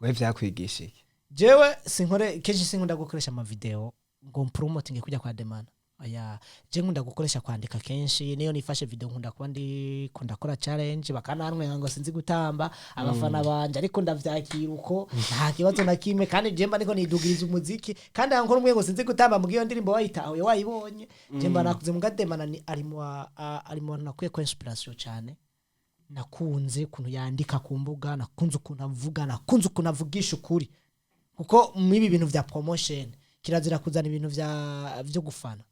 we vyakwigisha iki? Jewe sinkore kenshi, sinkunda gukoresha amavideo ngo mpromotinge kujya kwa Demana, oya. Je nkunda gukoresha kwandika kenshi. Niyo nifashe video, nkunda kuba ndi ndakora challenge, bakanantwenga ngo sinzi gutamba abafana banje, ariko ndavyakira uko, nta kibazo na kimwe. Kandi je mba niko nidugiriza umuziki, kandi ankora umwe ngo sinzi gutamba, mu iyo ndirimbo wayitahuye, wayibonye. Je mba nakuze muga Demana ni ari mu bantu nakwiye ko inspiration cyane. Nakunze ukuntu yandika ku mbuga, nakunze ukuntu avuga, nakunze ukuntu avugisha ukuri, kuko muri ibi bintu vya promotion kirazira kuzana ibintu vya vyo gufana.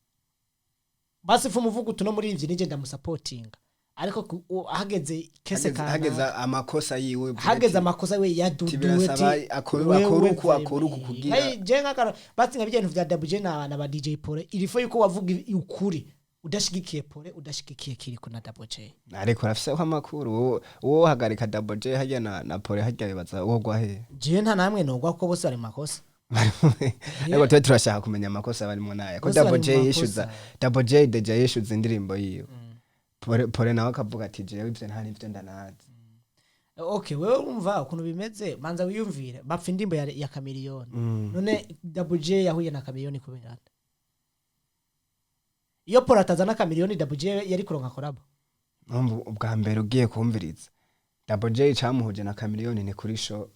Basi fu umuvuga utu no muri ivyo nije ndamusapotinga, ariko hageze kese Hageze kana amakosa yiwe. Hageze amakosa we yaduduwe. Birasaba akore uku, akore uku kugira Je nkakara basi nka ibintu vya WJ na ba DJ Pole, ilifo yuko wavuga ukuri, udashigikiye Pole, udashigikiye Kiriko na Double J. Ariko arafiseho amakuru. Wowe uhagarika Double J harya na Pole harya, bibaza uwo gwa he? Jewe nta namwe nogwa, kuko bose bari mu makosa. Ariko twe turashaka kumenya amakosa barimo naye ko. Bose bari Double mu J makosa. yishyuza, Double J déjà yishyuza indirimbo yiwe. Pole nawe akavuga ati: "Jewe ivyo nta nivyo ndanazi." Okay, wewe urumva ukuntu bimeze, manza wiyumvire bapfa indirimbo ya Chameleone. None Double J yahuye na Chameleone kubera nde? Iyo Paul atazana Chameleone, Double J yari kuronka collabo? Numva ubwa mbere ugiye kumviriza Double J, camuhuje na Chameleone ni kuri show.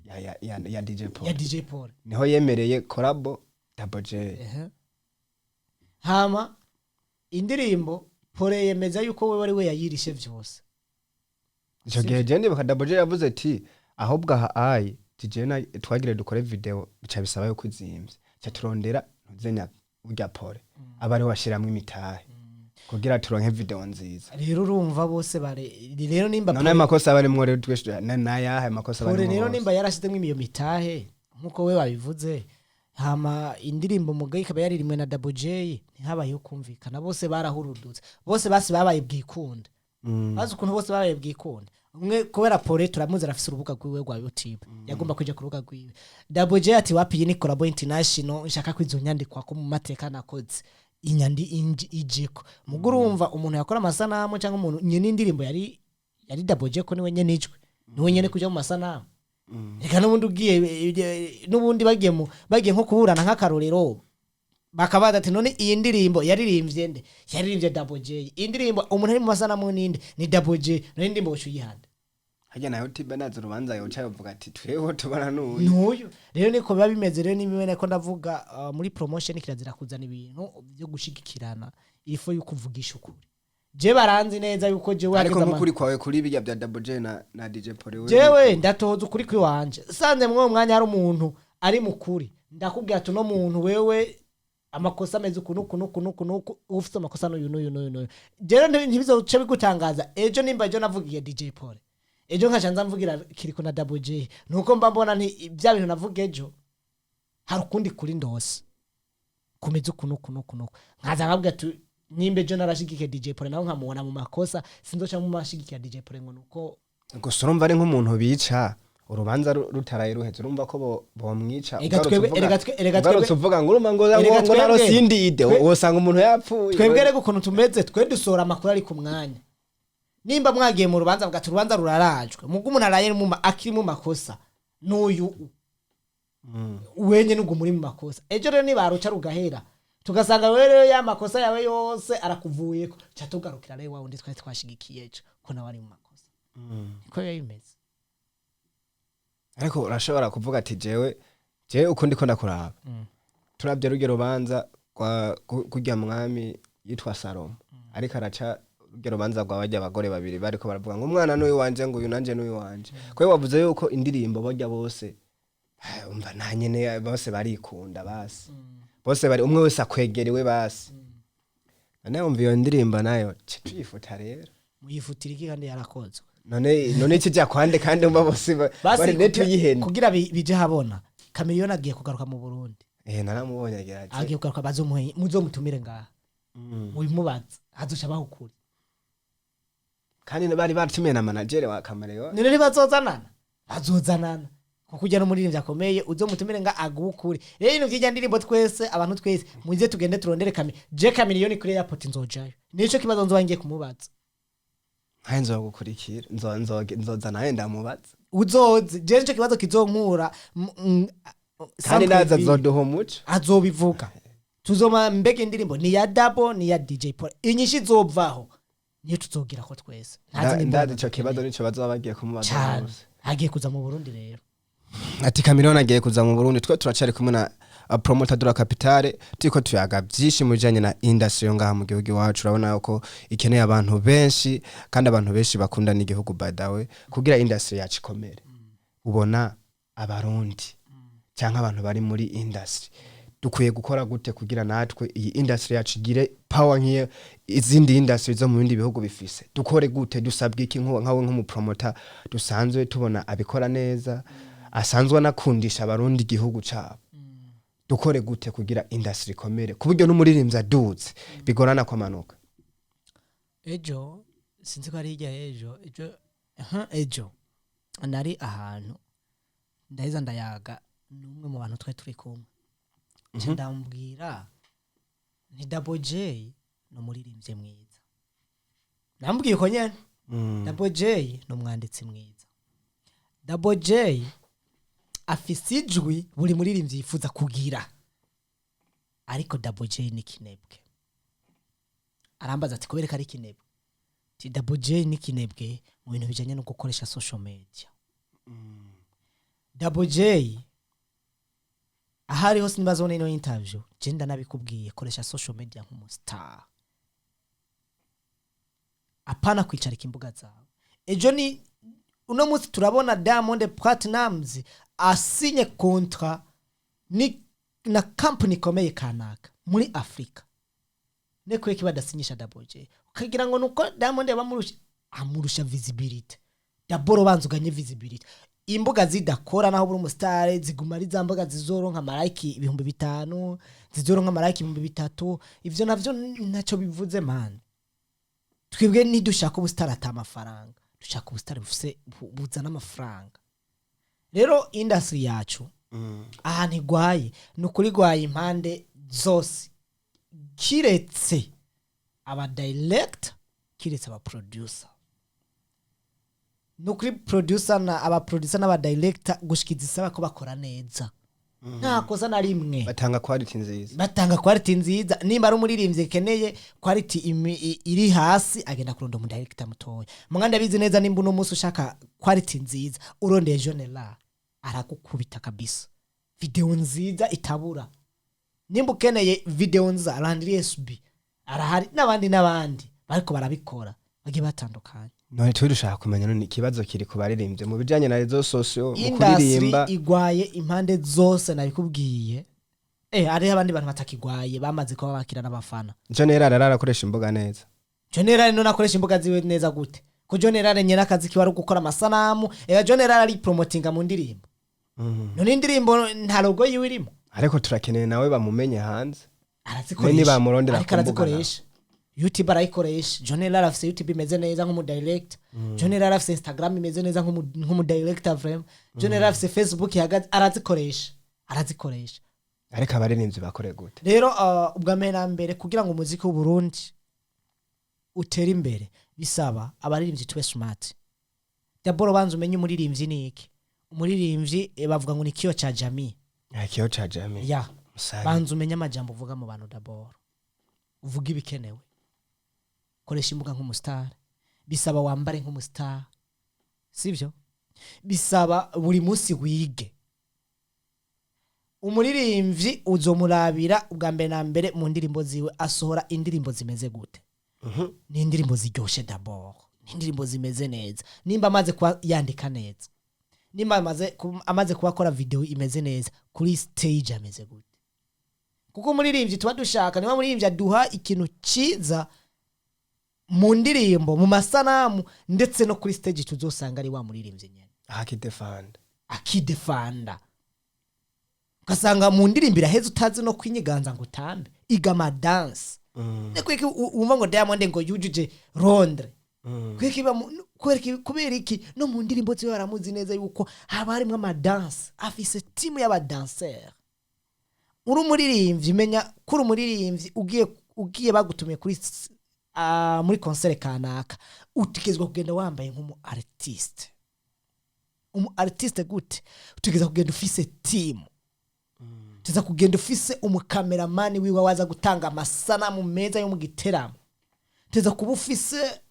Ya DJ Paul. Ya DJ Paul. Niho yemereye collabo Double J. Ehe. Hama indirimbo Paul yemeza yuko we ari we yayirishe vyose. Ico gihe je ndibuka Double J yavuze ati ahubwo aha ayi DJ na twagire dukore video, bica bisaba yuko izimvye, ca turondera ntuzenya urya Paul aba ariwe washiramwo imitahe kugira turonke video nziza. Rero urumva bose bare rero nimba None ayo makosa barimwo rero twese nayahe makosa Paul barimwo rero bose? Nimba yarashizemo iyo mitahe nkuko we wabivuze, hama indirimbo mugaye ikaba yaririmwe na Double J, ntihabayeho kumvikana, bose barahurudutse, bose basi babaye bwikunda. Bazi ukuntu bose babaye bwikunda. Umwe kubera Paul turamuzi, arafise urubuga rwiwe rwa YouTube, yagomba kuja ku rubuga rwiwe. Double J ati wapi, iyi ni collabo international, nshaka ko izo nyandikwa ko mu mateka nakoze inyandi ijiko. Mugo urumva umuntu yakora amasanamu cyangwa umuntu nyene indirimbo yari Double J, ko niwe nyene ijwi, niwe nyene kuja mu masanamu. Reka n'ubundi ugiye n'ubundi bagiye nko kuburana, nk'akarorero, bakabaza ati none iyi ndirimbo yaririmbye nde? Yaririmbye Double J. Iyi ndirimbo umuntu ari mu masanamu ninde? Ni Double J. None indirimbo woca uyihanda? Harya na YouTube nazo urubanza yoca yovuga ati tweho tubona n'uyu. N'uyu. Rero niko biba bimeze. Rero nimwe ko ndavuga, muri promotion kirazira kuzana ibintu byo gushigikirana, ifo yuko uvugisha ukuri. Je baranzi neza yuko jewe Ariko hageze nk'ukuri kwawe kuri bijya bya Double J na DJ Paul wewe? Jewe ndatoza ukuri kwiwanje. Sanze mwo mwanya hari umuntu ari mukuri, ndakubwira ati uno muntu wewe amakosa ameze uku nuku nuku nuku nuku, ufite amakosa n'uyu n'uyu n'uyu n'uyu. Rero ntibizoce bigutangaza ejo nimba ejo navugiye DJ Paul, ejo nkaca nza mvugira Kiriko na Double J, nuko mba mbona nti bya bintu navuga ejo hari ukundi kuri ndose kumeze uku nuku nuku nuku, nkaza nkabwira ati nimba ejo narashigikiye DJ Paul nawe nkamubona mu makosa, sinzoca mu mashigikira DJ Paul ngo nuko. Gusa urumva ari nk'umuntu bica urubanza rutaraye ruheze, urumva ko bomwica. Erega ugarutse erega ugarutse uvuga ngo urumva ngo erega ngo narosindide, wosanga umuntu yapfuye. Twebwe rero ukuntu tumeze, twe dusohora amakuru ari ku mwanya. Nimba mwagiye mu rubanza bugati urubanza rurarajwe, mugo umuntu araye akiri mu makosa n'uyu wenye nubwo muri mu makosa, ejo rero nibaruca rugahera tugasanga wewe rero ya makosa yawe yose arakuvuyeko, ca tugarukira rero wa wundi twari twashigikiye ejo ko nawe ari mu makosa. Niko biba bimeze. Ariko urashobora kuvuga ati jewe uko ndiko ndakuraba, turabye rugero rubanza kwa kurya mwami yitwa Salomo ariko araca rugero rubanza rwa barya abagore babiri bariko baravuga ngo umwana n'uyu wanje, ngo uyu nanje n'uyu wanje, ko wavuze yuko indirimbo barya bose, umva nta nyene bose barikunda, basi bose bari umwe wese akwegerewe, basi none wumva iyo ndirimbo nayo ce tuyifuta rero? Muyifutira iki kandi yarakozwe? None kijya kwande kandi umva bose Basi bari net uyihenda? Kugira bije habona, Chameleone agiye kugaruka mu Burundi. Naramubonye agira ati Agiye kugaruka, bazomuhe, muzomutumire ngaha, mubimubaze, azoca abaha ukuri. Kandi bari batumiye na manager wa Chameleone. None ntibazozanana? Bazozanana kuko ujya n'umuririmbyi akomeye, uzomutumire nga aguhe ukuri. Rero ibintu vy'irya ndirimbo, twese abantu twese muze tugende turondere Kame je Chameleone kuri airport, nzojayo, nico kibazo nzoba ngiye kumubaza. Nkaye nzogukurikira, nzoza nawe ndamubaza. Uzoze, je nico kibazo kizonkura Kandi naza Centre-ville. azoduha umuco. Azobivuga, tuzoma mbega indirimbo ni ya Double, ni ya DJ Paul? Inyishu izovaho niyo tuzogira ko twese ntazi nimba Ndazi ico kibazo nico bazoba bagiye kumubaza cane bose. Agiye kuza mu Burundi rero. Ati Chameleone agiye kuza mu Burundi. Twe turacari kumwe na promoter de la capitale, turiko tuyaga byinshi mu bijanye na industry yo ngaha mu gihugu iwacu. Urabona ko ikeneye abantu benshi kandi abantu benshi bakunda n'igihugu, by the way, kugira industry yacu ikomere. Ubona Abarundi cyangwa abantu bari muri industry dukwiye gukora gute kugira natwe iyi industry yacu igire power nk'iyo izindi industry zo mu bindi bihugu bifise? Dukore gute? Dusabwe iki nkawe nk'umupromoter dusanzwe tubona abikora neza, asanzwe anakundisha Abarundi igihugu cabo? Dukore gute kugira industry ikomere ku buryo n'umuririmbyi aduze bigorana kwamanuka? Ejo, sinzi ko ari hirya y'ejo, ejo, aha, ejo nari ahantu, ndaheza ndayaga n'umwe mu bantu twari turi kumwe. Nca ndamubwira ni Double J ni umuririmbyi mwiza, namubwiye uko nyene. Double J ni umwanditsi mwiza, Double J afise ijwi buri muririmbyi yifuza kugira, ariko Double J ni kinebwe. Arambaza ati kubera ko ari kinebwe? Ati Double J ni kinebwe mu bintu bijanye no gukoresha social media. Double J ahari hose, nibazobona ino interview, je ndanabikubwiye, koresha social media nk'umustar, apana kwicarika imbuga zawe. Ejo ni uno munsi turabona Diamond Platnumz asinye contrat ni na company ikomeye kanaka muri Afrika, nekwiye kiba adasinyisha Double J, ukagira ngo nuko Diamond yabamurusha, amurusha visibility. D'abord banza uganye visibility. Imbuga zidakora, naho buri umusitari, ziguma ari za mbuga zizoronka ama like 5000, zizoronka ama like 3000. Ivyo navyo ntacyo bivuze, man. Twebwe ntidushaka ubusitari ata amafaranga, dushaka ubusitari bufise buzana amafaranga. Rero industry yacu ahantu igwaye, ni ukuri igwaye impande zose, kiretse aba director, kiretse aba producer. Ni ukuri producer na aba producer n'aba director gushikiza isaba ko bakora neza, nta kosa na rimwe. Batanga quality nziza. Batanga quality nziza. Nimba ari umuririmbyi akeneye quality iri hasi, agenda kuronda umu director mutoya. Muganda abizi neza. Nimba uno munsi ushaka quality nziza, urondeye Jonela, aragukubita kabisa video nziza itabura. Nimba ukeneye video nziza, Landry SB arahari, n'abandi n'abandi bariko barabikora bagiye batandukanye. None twe dushaka kumenya, none ikibazo kiri ku baririmbyi mu bijanye na réseaux sociaux, mu Industry kuririmba? igwaye impande zose, nabikubwiye. Hariho abandi bantu batakigwaye, bamaze kuba bakira n'abafana. John Erara arakoresha imbuga neza. John Erare none akoresha imbuga ziwe neza gute, ko John Erare nyene akazi kiwe ari gukora amasanamu? Ega John Erare ari promotinga mu ndirimbo. None indirimbo nta logo yiwe irimo? Ariko turakeneye nawe bamumenye hanze. Arazikoresha. Nibamurondera Ariko ku mbuga. arazikoresha. YouTube arayikoresha. John Erare afise YouTube imeze neza nk'umu director. John Erare afise Instagram imeze neza nk'umu director vraiment. John Erare afise Facebook ihagaze. Arazikoresha, arazikoresha. Ariko abaririmbyi bakore gute? Rero ubwa mbere na mbere, kugira ngo umuziki w'Uburundi utere imbere, bisaba abaririmbyi tube smart. D'abord banza umenye umuririmbyi ni iki. Umuririmbyi, bavuga ngo ni kioo cha jamii. Ikiyo ca jamii. Ya. Musabe. Banza umenye amajambo uvuga mu bantu. D'abord uvuga ibikenewe, koresha imbuga nk'umustar. Bisaba wambare nk'umustar, sibyo? Bisaba buri munsi wige. Umuririmbyi uzomurabira ubwa mbere na mbere mu ndirimbo ziwe. Asohora indirimbo zimeze gute? Ni indirimbo ziryoshe d'abord, ni indirimbo zimeze neza. Nimba amaze kuba yandika neza, nimba amaze kuba akora video imeze neza, kuri stage ameze gute? Kuko umuririmbyi tuba dushaka, niba umuririmbyi aduha ikintu cyiza mu ndirimbo, mu masanamu, ndetse no kuri stage, tuzosanga ari wa muririmbyi nyene. Akidefanda. Akidefanda. Ugasanga mu ndirimbo iraheze, utazi no kwinyiganza ngo utambe, iga amadansi. Kubera iki wumva ngo Diamond ngo yujuje Londres? Kubera iki no mu ndirimbo ziwe baramuzi neza yuko haba harimwo amadansi, afise timu y'abadanseri. Uri umuririmbyi, menya ko uri umuririmbyi, ugiye bagutumiye muri concert kanaka, utegerezwa kugenda wambaye nk'umu artiste. Umu artiste gute? Utegerezwa kugenda ufise timu, tuza kugenda ufise umukameramani wiwe waza gutanga amasanamu meza yo mu giteramo. Tuza kuba ufise,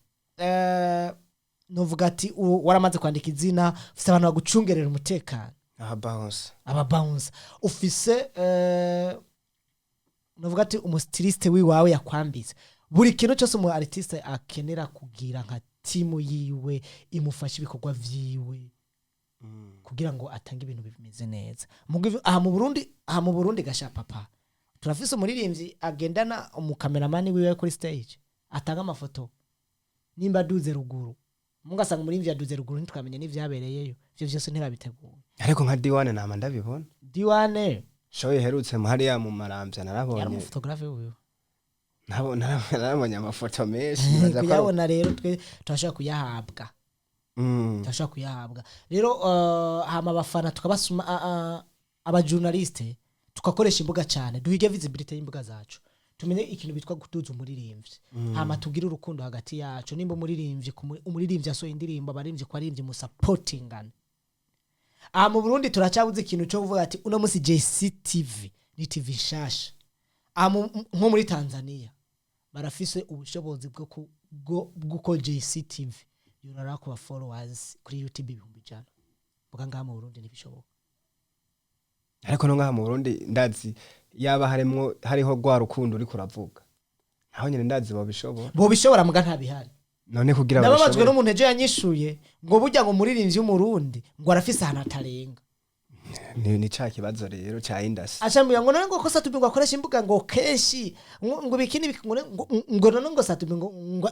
novuga ati waramaze kwandika izina, ufise abantu bagucungerera umutekano. Aha bounce. Aba bounce. Ufise, novuga ati umustyliste wiwawe yakwambitse. Buri kintu cyose umu artiste akenera kugira nka timu yiwe imufasha ibikorwa vyiwe kugira ngo atange ibintu bimeze neza. Aha mu Burundi gasha papa, turafise umuririmbyi agendana umukameramani wiwe kuri stage atanga amafoto nimba aduze ruguru? Mugasanga umuririmbyi yaduze ruguru, ntitwamenye n'ivyabereyeyo. Ivyo vyose ntibabiteguye. Ariko nka Diwane nama ndabibona. Diwane? Show iherutse mu hariya mu Maramvya Yari narabonye. umufotographe wiwe. Narabonye amafoto menshi, nibaza ko ari- Kuyabona rero, twe turashobora kuyahabwa. Turashobora kuyahabwa rero. Hama abafana tukabasuma, abajournaliste tugakoresha imbuga cyane, duhige visibility y'imbuga zacu, tumenye ikintu bitwa gutuza umuririmbyi, hama tugire urukundo hagati yacu. Nimba umuririmbyi umuririmbyi asohoye indirimbo, abaririmbyi ko aririmbyi musupportingane. Aha mu Burundi turacyabuze ikintu cyo kuvuga ati uno munsi JCTV ni TV nshasha. Aha nko muri Tanzania barafise ubushobozi bw'uko JCTV yorora ku ba followers kuri YouTube 100,000. Mbuga ngaha mu Burundi ntibishoboka. Ariko no ngaha mu Burundi, ndazi yaba harimwo, hariho rwa rukundo uriko uravuga, naho nyene ndazi bobishobora. Bobishobora, muga ntabihari. None kugira Nababajwe babishobore? n'umuntu ejo yanyishuye ngo burya ngo umuririmbyi w'Umurundi ngo arafise ahantu atarenga. Ni ca kibazo rero ca industry. Acambwira ngo none ngo ko Sat-B ngo akoresha imbuga ngo kenshi, ngo biki n'ibiki, ngo none ngo Sat-B ngo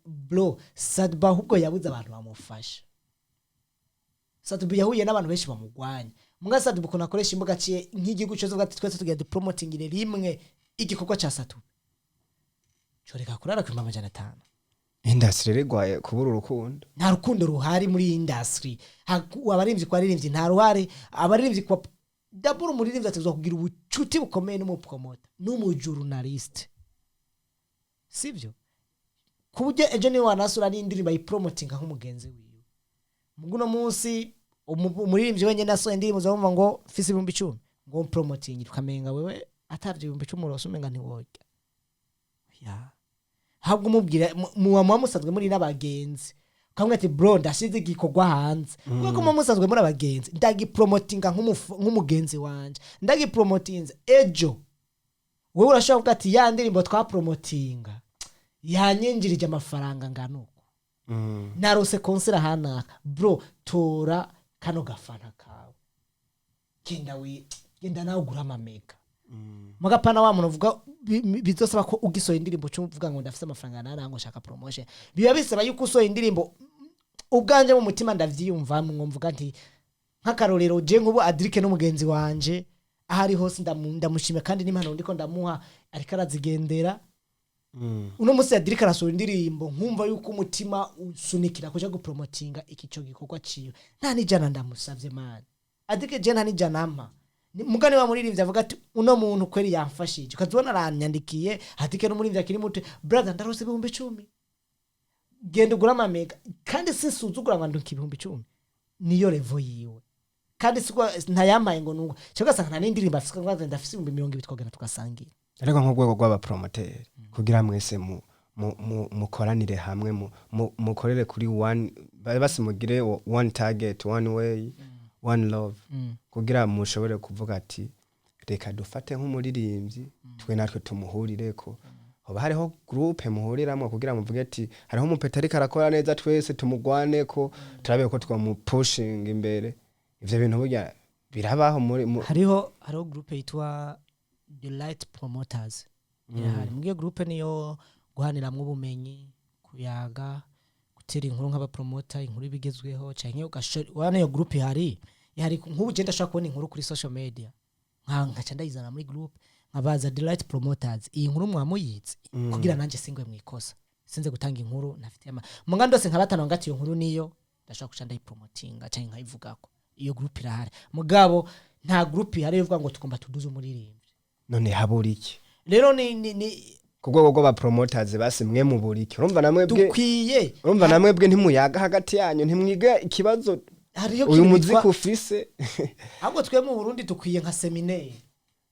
bro, Sat-B ahubwo yabuze abantu bamufasha. Sat-B yahuye n'abantu benshi bamugwanya. Muga Sat-B ukuntu akoresha imbuga, aciye nk'igihugu cyose uvuga ati twese tugira dupromoting rimwe igikorwa ca Sat-B, coreka kurara ku 500,000. Industry rero igwaye kubura urukundo. Nta rukundo ruhari muri iyi industry. Abaririmbyi kwa baririmbyi nta ruhari, abaririmbyi kwa dabura. Umuririmbyi ategerezwa kugira ubucuti bukomeye n'umupromota n'umujournaliste, sibyo? Ku buryo ejo niwe wanasura n'indirimbo ayipromotinga nk'umugenzi wiwe. Muguno munsi umuririmbyi wenyine asohoye indirimbo, uzamumva ngo mfise 10,000 ngo mpromotinge, ukamenga wewe atavye 10,000 urose umenga ntiworya ya. Ahubwo umubwira muba musanzwe muri n'abagenzi, ukamubwira ati: "Bro, ndashize igikorwa hanze." Kubera ko muba musanzwe muri abagenzi, ndagipromotinga nk'umugenzi wanje. Ndagipromotinze, ejo wowe urashobora kuvuga ati: "Ya ndirimbo twapromotinga yanyinjirije amafaranga ngana uku, narose concert ahanaka. Bro, tora kano gafana kawe, genda wi genda nawe ugura amamega." Mugapana wa muntu uvuga bizosaba ko ugisohoye indirimbo cyo uvuga ngo ndafise amafaranga nara, ngo shaka promotion. Biba bisaba yuko usohoye indirimbo, ubwanje mu mutima ndavyiyumvamwo, mvuga nti nk'akarorero je nk'ubu Adrike n'umugenzi wanje, aho ari hose ndamushimira, kandi n'impano ndiko ndamuha ariko arazigendera. Uno munsi Adrike arasohora indirimbo, nkumva yuko umutima usunikira kuja gupromotinga iki cyo gikorwa ciwe, nta n'ijana ndamusavye. Man, Adrike je nta n'ijana ampa. Mugani wa muririmbyi avuga ati: "Uno muntu kweri yamfashije." Ukazibona aranyandikiye. Adrike n'umuririmbyi akiri muto: "Brother, ndarose 10,000, genda ugura amamega." Kandi sinsuzugura ngo ndunka 10,000, niyo level yiwe. Kandi siko ntayampaye ngo nuko cyangwa ugasanga nta n'indirimbo afise, ngo ndafise 20,000, twagenda tugasangira. Ariko nk'urwego rw'abapromoteri, kugira mwese mukoranire hamwe, mukorere kuri one, basi mugire one target, one way, one love, kugira mushobore kuvuga ati: "Reka dufate nk'umuririmbyi, twe natwe tumuhurireko." Hoba hariho groupe muhuriramwo kugira muvuge ati: "Hariho umupeta ariko arakora neza, twese tumugwaneko, turabe ko twamupushinga imbere"? Ivyo bintu burya birabaho muri Hariho groupe yitwa The Light Promoters, irahari. Muri iyo groupe niyo guhaniramwo ubumenyi, kuyaga, gutera inkuru nk'abapromota, inkuru ibigezweho, canke ugashora. Wana iyo groupe ihari. Nk'ubu je ndashobora kubona inkuru kuri social media, nkaca ndayizana muri groupe, nkabaza The Light Promoters: "Iyi nkuru mwamuyizi?" Kugira nanje singwe mwikosa, sinze gutanga inkuru ntafitiye ama muga ndose nka batanu ngati iyo nkuru niyo ndashobora kuca ndayipromotinga canke nkayivugako. Iyo groupe irahari, mugabo nta groupe ihari ivuga ngo tugomba tuduze umuririmbyi. None habura iki? Rero ni Ku rwego rw'abapromoters, basi mwe mubura iki? Urumva namwebwe Dukwiye Urumva namwebwe ntimuyaga hagati yanyu, ntimwiga ikibazo Hariyo uyu ikintu muziki ufise? Ahubwo twe mu Burundi dukwiye nka séminaire.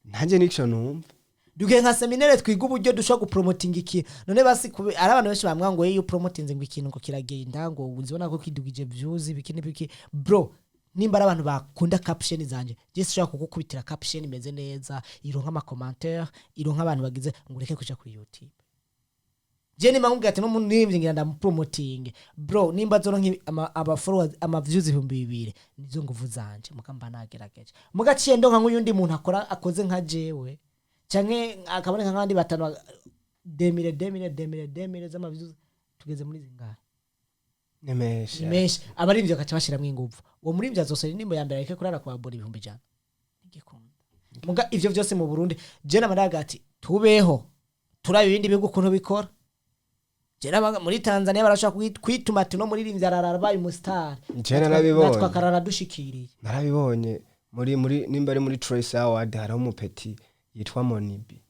Nanjye nico numva. Dukwiye nka séminaire, twiga uburyo dushobora gupromotinga ikintu. None basi ari abantu benshi bambwira ngo iyo upromotinze ngo ikintu ngo kiragenda, ngo uzibona ko kidugije views, biki n'ibiki. Bro, nimba ari abantu bakunda caption zanje, je sinshobora kugukubitira caption imeze neza, ironka ama commentaire, ironka abantu bagize, ngo ureke kuja kuri YouTube. Je nimba nkubwira ati n'umuririmbyi ngira ndamupromotinge, bro, nimba zoronka aba followers, ama views 2000, nizo nguvu zanje, muga mba nagerageje. Muga ciye ndonka nk'uyundi muntu akora akoze nka jewe, canke akaboneka nk'abandi batanu, 2000, 2000, 2000, 2000 z'ama views, tugeze muri zingahe? Ni menshi. Ni menshi. Abaririmbyi bagaca bashiramwo inguvu. Uwo muririmbyi azosohora indirimbo ya mbere areke kurara kwa 100,000, ntigikunda. Muga ivyo vyose mu Burundi, je namaraga ati tubeho turabe ibindi bihugu ukuntu bikora. Je nabaga muri Tanzania, barashobora kwituma ati no muririmbyi ararara abaye umustar. Je narabibonye. Natwe akarara dushikiriye. Narabibonye muri nimba ari muri Trace Award, hariho umupeti yitwa Monibi.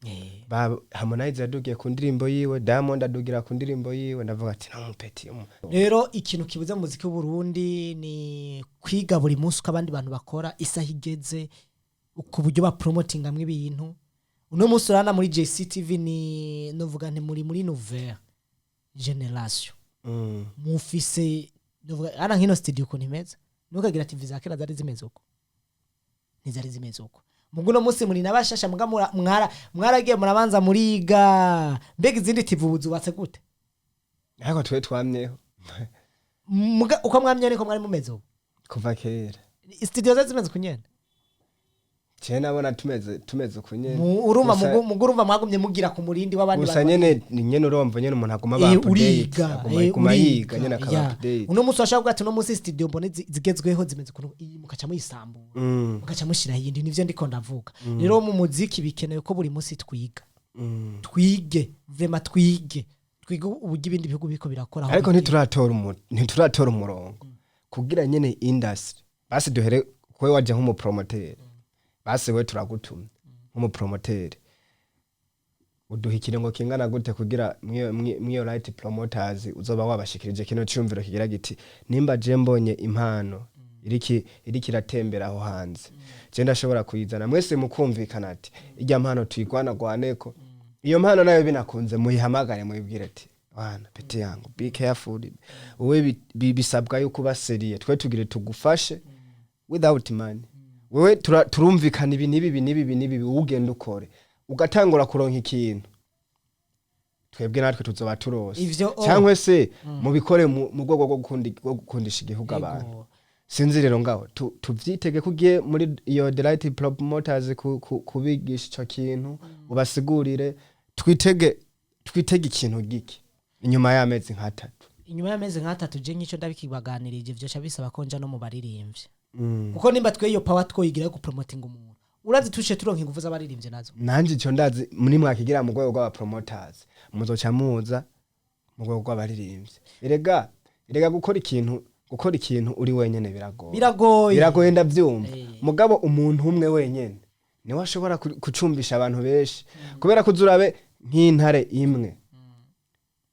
Ba Harmonize yadugiye ku ndirimbo yiwe, Diamond adugira ku ndirimbo yiwe. Ndavuga ati na umupeti Rero ikintu kibuze mu muziki w'Uburundi ni kwiga buri munsi uko abandi bantu bakora, isaha igeze, ku buryo bapromotingamwo ibintu. Uno munsi urana muri JCTV, ni novuga nti muri nouvelle génération. Mufise novuga ana nkino studio ukuntu imeze, ntukagira TV za kera zari zimeze uko. Ntizari zimeze uko. Mugu uno munsi muri nabashasha, muga mwaragiye murabanza muriga mbega izindi TV ubu zubatse gute. Ariko twe twamyeho. Muga uko mwamye niko mwari mumeze ubu? Kuva kera. Studio zari zimeze kunyene? Je nabona tumeze uku nyene. Urumva, Gusa- mugu urumva mwagumye mugira ku murindi w'abandi Gusa bantu. nyene ni nyene, urumva nyene umuntu aguma aba update. Uriga. Aguma aguma yiga nyene, akaba update. Uno munsi washaka kuvuga ati uno munsi studio mbone zigezweho zimeze ukuntu iyi, mukaca muyisambura, mukaca mushiraho iyindi. Nivyo ndiko ndavuga. Rero mu muziki bikenewe ko buri munsi twiga. Twige vraiment, twige uburyo ibindi bihugu biriko birakora aho Ariko bigiye. Ntituratora umurongo kugira nyene industry, basi duhere kwe waje nk'umupromoteur, basi we turagutumye nk'umupromoteur, uduha ikiringo kingana gute kugira mwiyo right promoters uzoba wabashikirije kino cyumviro kigira giti: nimba je mbonye impano iriki iratembera aho hanze, je ndashobora kuyizana, mwese mukumvikana ati irya mpano tuyigwanagwaneko, iyo mpano nayo binakunze muyihamagare, muyibwire ati: wana petit yangu, be careful, wowe bisabwa yuko uba sérieux, twe tugire tugufashe without money, wewe turumvikana ibi n'ibi, ibi n'ibi, ibi n'ibi, wowe ugenda ukore, ugatangura kuronka ikintu, twebwe natwe tuzoba turose. Ivyo, oh. Cyangwa se mubikore mu rwego rwo gukundisha igihugu abantu. Sinzi rero ngaho tuvyitege ko ugiye muri iyo The Right Promoters kubigisha ico kintu, ubasigurire, twitege ikintu giki inyuma y'amezi nk'atatu? Inyuma y'amezi nk'atatu, je nk'icyo ndabikibaganirije, vyoca bisaba ko nja no mu baririmbyi, kuko nimba twe iyo power twoyigira yo gupromotinga umuntu, urazi tushe turonka ingufu z'abaririmbyi nazo. Nanje ico ndazi muri mwakigira mu rwego rw'abapromoters, muzoca muza mu rwego rw'abaririmbyi. Erega gukora ikintu uri wenyene biragoye. Biragoye. Biragoye, ndavyumva. Mugabo umuntu umwe wenyene niwe ashobora kucumbisha abantu benshi, kubera ko uzurabe nk'intare imwe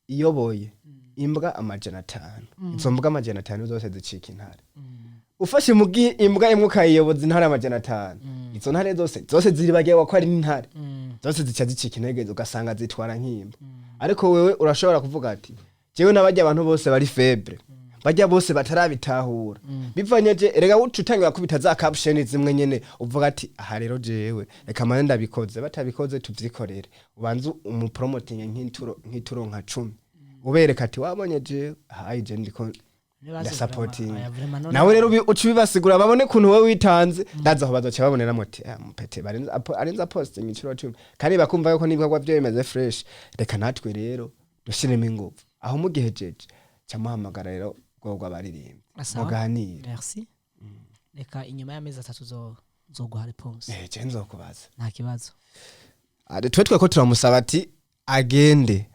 iyoboye imbwa 500, izo mbwa 500 zose zicika intare. Ufashe mugi imbwa imwe ukayiyoboza intare 500, izo ntare zose ziribagiwe ko ari intare, zose zica zicika intege, ugasanga zitwara nk'imbwa. Ariko wewe urashobora kuvuga ati jewe n'abajya abantu bose bari faible, bajya bose batarabitahura, bivanye je erega uca utangira kubita za caption zimwe nyene, uvuga ati aha rero jewe reka mane ndabikoze, batabikoze tuvyikorere, ubanze umupromoting nk'ituro nka 10, ubereka ati wabonye jewe hayi, je ndiko ndasapotinga. Nawe rero uca ubibasigura, babone ukuntu wowe witanze. Ndazi aho bazoca baboneramo ati: "Ah, mupete arenze posting inshuro 10, kandi bakumva yuko n'ibikorwa byo bimeze fresh, reka natwe rero dushyiremo ingufu." Aho mugihejeje ca muhamagara rero ubwoko bw'abaririmbyi, Sawa. muganire. Merci. Reka inyuma y'amezi 3 zoguha réponse. Eh, je nzokubaza. Nta kibazo. Twe tweko turamusaba ati agende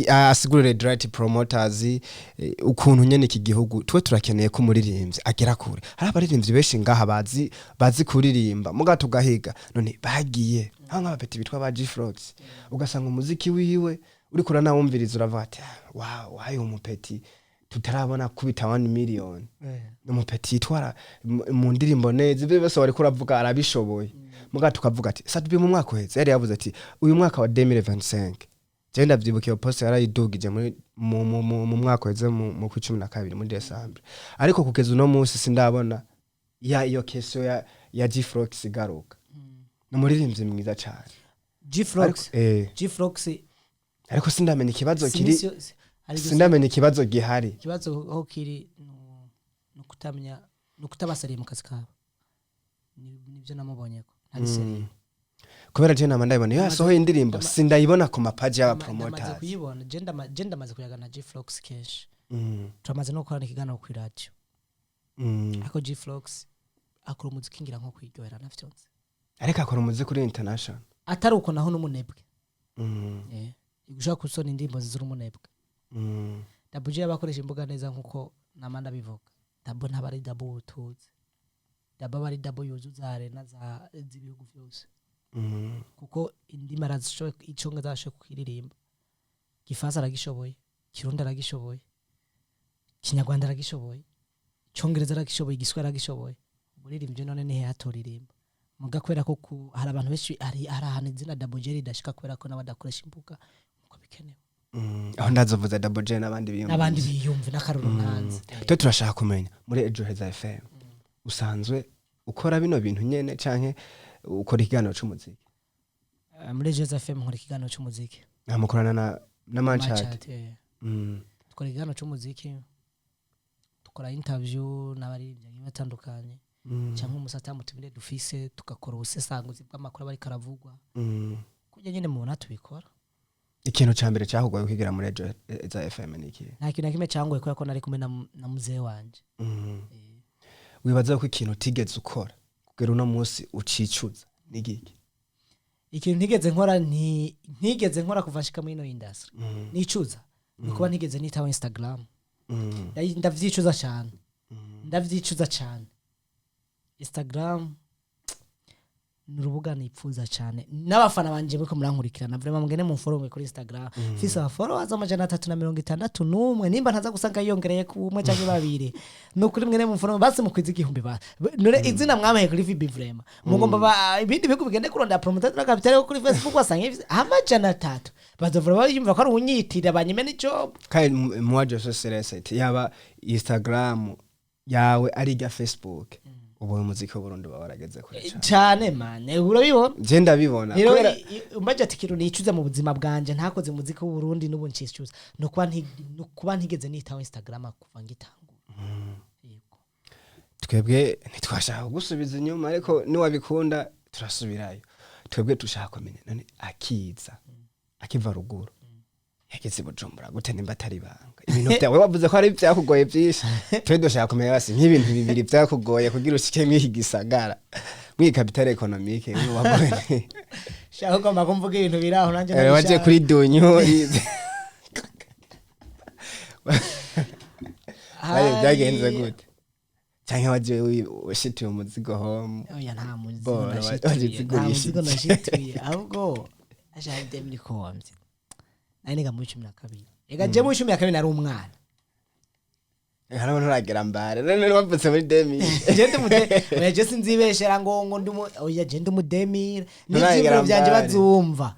asigurire The Right Promoters ukuntu nyene iki gihugu twe turakeneye ko umuririmbyi agera kure. Hari abaririmbyi benshi ngaha bazi kuririmba, muga tugahiga none bagiye aho nk'abapeti bitwa ba G-Flox, ugasanga umuziki wiwe uriko uranawumviriza uravuga ati: "Ah, wow, wayo umupeti tutarabona kubita 1 million, umupeti yitwara mu ndirimbo neza, ibyo byose wariko uravuga arabishoboye." Muga tukavuga ati Sat-B mu mwaka uheze yari yavuze ati uyu mwaka wa 2025, je ndavyibuka iyo post yarayidugije muri mu mwaka uheze mu kwa 12, muri December, ariko kugeza uno munsi sindabona ya iyo question ya G-Flox igaruka. Ni umuririmbyi mwiza cyane. G-Flox? Ariko, G-Flox. ariko sindamenya ikibazo kiri. Hari igihe Sindamenya ikibazo gihari. Ikibazo aho kiri ni ukutamenya, ni ukutaba sérieux mu kazi kabo. Nibyo namubonyeko, ntari sérieux. Kubera je nama ndayibona iyo yasohoye indirimbo, sindayibona ku mapaji Ndamaze y'abapromoters. kuyibona. Je ndamaze kuyaga na G-Flox kenshi. Turamaze no gukorana ikiganiro ku radio. Ariko G-Flox akora umuziki ngira nko kwiryohera navyonse. Ariko akora umuziki uri international. Atari uko naho n'umunebwe. Ushaka gusona indirimbo zizira umunebwe. Double J yabakoresha imbuga neza nkuko nama ndabivuga. Double ntaba ari double utuzi, double aba ari double yuzuza arena za z'ibihugu byose. Kuko indimi arazishoboye, icongereza arashoboye kukiririmba, gifaransa aragishoboye, kirundi aragishoboye, kinyarwanda aragishoboye, icongereza aragishoboye, igiswahili aragishoboye. Umuririmbyi none nihe yatoririmba? Muga kubera ko hari abantu benshi, hari ahantu izina Double J ridashika kubera ko n'abadakoresha imbuga nkuko bikenewe. Aho ndazovuza Double J n'abandi biyumva. N'abandi biyumve n'akaruru ntanze. Twe turashaka kumenya muri Ejo Heza FM usanzwe Ukora bino bintu nyene canke ukora ikiganiro c'umuziki? Muri Jazz FM nkora ikiganiro c'umuziki. Mukorana na Manchat? Manchat. Dukora ikiganiro c'umuziki, dukora interview n'abaririmbyi bagiye batandukanye cyangwa umusata mutumire dufise, tugakora ubusesanguzi bw'amakuru aba ariko aravugwa. Kurya nyene mubona tubikora. Ikintu ca mbere cakugoye kwigira muri Ejo za FM ni iki? Nta kintu na kimwe cangoye kubera ko nari kumwe na muzehe wanje. Wibaza ko ikintu utigeze ukora kugera uno munsi ucicuza ni giki? Ikintu ntigeze nkora, ntigeze nkora kuva nshika muri ino industry, nicuza, ni kuba ntigeze nitaho Instagram. Ndavyicuza cyane, ndavyicuza cyane. Instagram ni urubuga nipfuza cyane. N'abafana banje muriko murankurikirana, vraiment mugende mumfollow kuri Instagram. Mfise aba followers 361, nimba ntaza gusanga yiyongereye ku umwe cyangwa babiri. Ni ukuri mwene mumfollow basi mukwiza 1000. Ba none izina mwamaye kuri FB, vraiment mugomba ibindi bihugu bigende kurondera Promoter de la Capitale kuri Facebook, wasanga ifise 300, bazovura bayumva ko ari unyitira banyime ni job. Kandi moi je suis serious, yaba Instagram yawe ari irya Facebook, ubu umuziki w'Uburundi uba warageze kure cane. Cyane man, urabibona. Je ndabibona. Rero kubera umbaje ati ikintu nicuza mu buzima bwanje ntakoze umuziki w'Uburundi n'ubu ncicuza, no kuba ntigeze nitaho Instagram kuva ngitangura. Yego. Twebwe ntitwashaka kugusubiza inyuma, ariko niwabikunda turasubirayo. Twebwe dushaka kumenya, none akiza akiva ruguru yageze i Bujumbura gute, nimba atari ibanga? Ibintu byawe wavuze ko ari ibyakugoye byinshi, twe dushaka kumenya basi nk'ibintu bibiri byakugoye kugira ushike mw'iki gisagara, mw'iyi capitale économique. Wagoye? Shaka ugomba kumvuga ibintu biri aho nanjye Waje nabishaka. kuri dunyuri. Byagenze gute? Canke waje ushituye umuzigo home? Oya, nta muzigo Bo, nashituye, nta wazigurishije. muzigo nashituye. Ahubwo ashaka demiri komvye nari niga muri 12. Ega je muri 12 nari umwana. Hano nturagera mbare, none wavutse muri 2000? Je ndumude, oya, je sinzibeshera ngo ndumu, oya, je ndumudemira. Nturagera N'ivyiyumviro vyanje mbare. bazumva,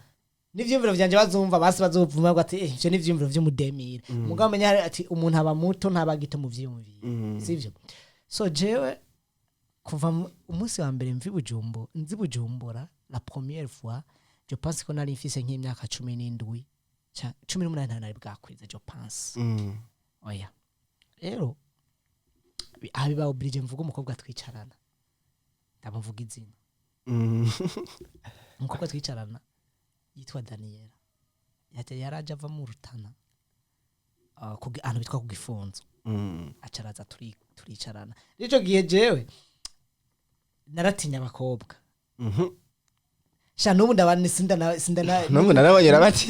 n'ivyiyumviro vyanje bazumva basi bazovuma ngo ati: "Eh, ivyo n'ivyiyumviro vy'umudemira." Mugabo menya ati umuntu aba muto ntaba gito mu vyiyumviro, sivyo? So jewe kuva umunsi wa mbere mvi Bujumbu, nzi Bujumbura la première fois, je pense ko nari mfise nk'imyaka 17, 18, nta nari bwakwiza, je pense. Oya, rero aha biba obligé mvuga umukobwa twicarana, ndamuvuga izina. Umukobwa twicarana yitwa Daniela. Yaraje ava mu Rutana, ahantu bitwa ku Gifunzo. Aca araza turicarana. Ico gihe jewe naratinya abakobwa. Sha, n'ubu ndabana sindana sindana. N'ubu narabonye urabati.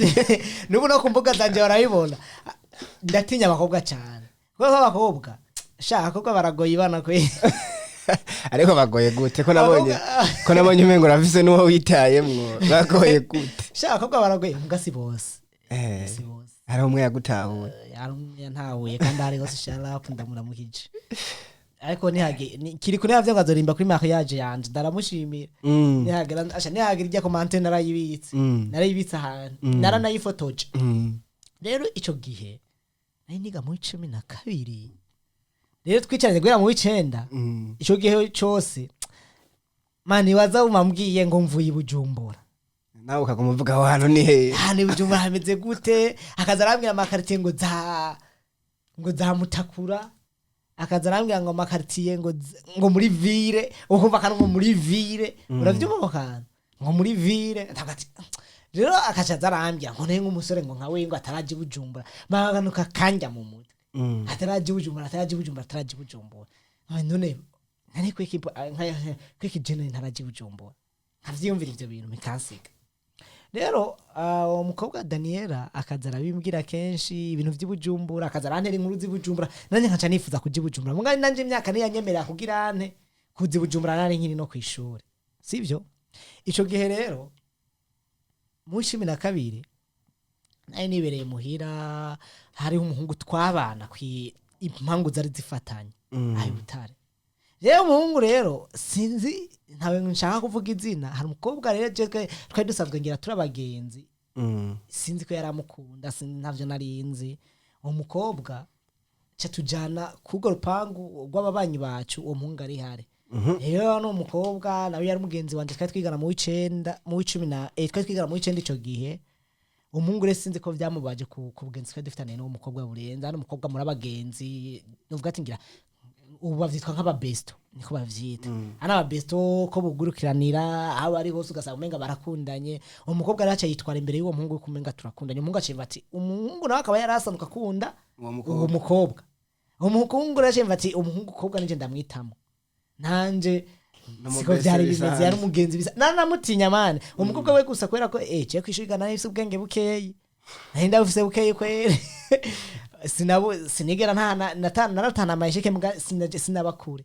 N'ubu no ku mbuga zanje barabibona, ndatinya abakobwa cyane, kubera ko abakobwa, sha, abakobwa baragoye ibana kwe. Ariko bagoye gute, ko nabonye ko nabonye umengo urafise n'uwo witayemwo? Bagoye gute? Sha, abakobwa baragoye, mbwa si bose. Si bose. Hari umwe yagutahuye? Hari umwe yantahuye kandi hari hose sharapu, ndamuramukije, ariko nihage kiri kuri yavyo ngo azorimba kuri mariage yanje, ndaramushimira. Nihagera asha, nihagira ijya commentaire narayibitse. Narayibitse ahantu, naranayifotoje. Rero ico gihe nari niga muri 12, rero twicaranye guhera mu w'icenda. Ico gihe cose mani waza umambwiye ngo mvuye i Bujumbura. Nawe ukaguma uvuga aho hantu ni hehe? Hano i Bujumbura hameze gute? Akaza arambwira ama quartier ngo za Mutakura, akaza arambwira ngo ama quartier ngo muri ville, ukumva akantu ngo muri ville, uravyumva ako kantu ngo muri ville. Ndavuga ati rero akaca aza arambwira ngo naye nk'umusore ngo nka we ngo ataraja i Bujumbura, maganuka kanja mu mutwe. Ataraja i Bujumbura, ataraja i Bujumbura, ataraja i Bujumbura. None nari kwiki jene ntaraja i Bujumbura, nkavyiyumvira ivyo bintu bikansiga. Rero uwo mukobwa Daniela akaza arabimbwira kenshi ibintu vy'i Bujumbura, akaza arantera inkuru z'i Bujumbura, nanjye nkaca nifuza kuja i Bujumbura. Mugabo nanje imyaka ntiyanyemerera kugira ante kuza i Bujumbura, nari nkiri no kw'ishuri, sivyo? Ico gihe rero mu 12 nari nibereye muhira, hariho umuhungu twabana kwi impangu zari zifatanye aho i Butare. Rero umuhungu rero sinzi, ntawe nshaka kuvuga izina. Hari umukobwa rero je twari dusanzwe ngira turi abagenzi. Sinzi ko yari amukunda, ntavyo nari nzi. Uwo mukobwa ca tujana kurwo rupangu rw'ababanyi bacu, uwo muhungu ari hari. Rero ni umukobwa nawe yari mugenzi wanje, twari twigana mu w'icenda, mu w'icumi na twari twigana mu w'icenda ico gihe. Umuhungu rero sinzi ko vyamubaje ku bugenzi twari dufitaniye n'uwo mukobwa burenze. Hano umukobwa muri abagenzi, nuvuga ati ngira ubu bavyitwa nk'ababesto, niko bavyita hano ababesto, ko bugurukiranira aho bari hose, ugasanga umenga barakundanye. Uwo mukobwa rero aca yitwara imbere y'uwo muhungu yuko umenga turakundanye. Umuhungu aciye ati, umuhungu nawe akaba yari asanzwe akunda uwo mukobwa. Uwo mukobwa, umuhungu rero aciye ati umuhungu kobwa nije ndamwitamo nanje. Siko N'umubeste vyari bimeze. bisanzwe. Yari umugenzi bisa naramutinya mane umukobwa we gusa, kubera ko je kwishuri nari mfise ubwenge bukeyi, nari ndabufise bukeyi kwere. Sinabu sinigera ntana naratana amayesheke mbwa sinabakure,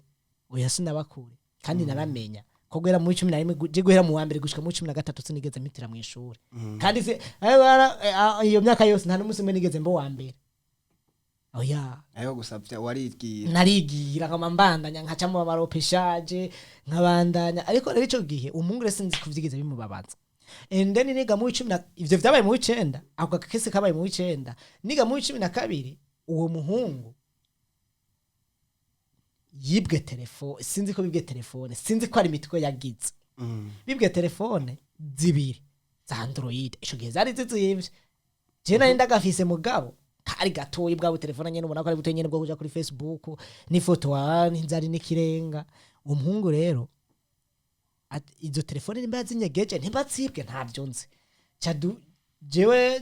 oya, sinabakure. Kandi naramenya ko guhera mu 11, je guhera mu wa mbere gushika mu 13 sinigeze mpitira mu ishuri. Kandi se iyo myaka yose nta n'umunsi umwe nigeze mbo wa mbere, oya. Ayo gusa waribwira. Narigira nkama mbandanya nkaca mu ma repêchage nkabandanya. Ariko rero ico gihe umuhungu rero sinzi kuvyigeze bimubabaza. And then niga mu 10 na, ivyo vyabaye mu 9, ako kakese kabaye mu 9, niga mu 12. Uwo muhungu yibwe telefone, sinzi ko bibwe telefone, sinzi ko ari imitwe yagize. Bibwe telefone zibiri za Android, ico gihe zari zizimvye. Je nari ndagafise mugabo kari gatoyi bwa telefone nyene, ubona ko ari butoyi nyene bwo kuja kuri Facebook n'ifoto wa nzari n'ikirenga. Umuhungu rero izo telefone nimba yazinyegeje, ntimba zibwe, ntabyo nzi. Cadu jewe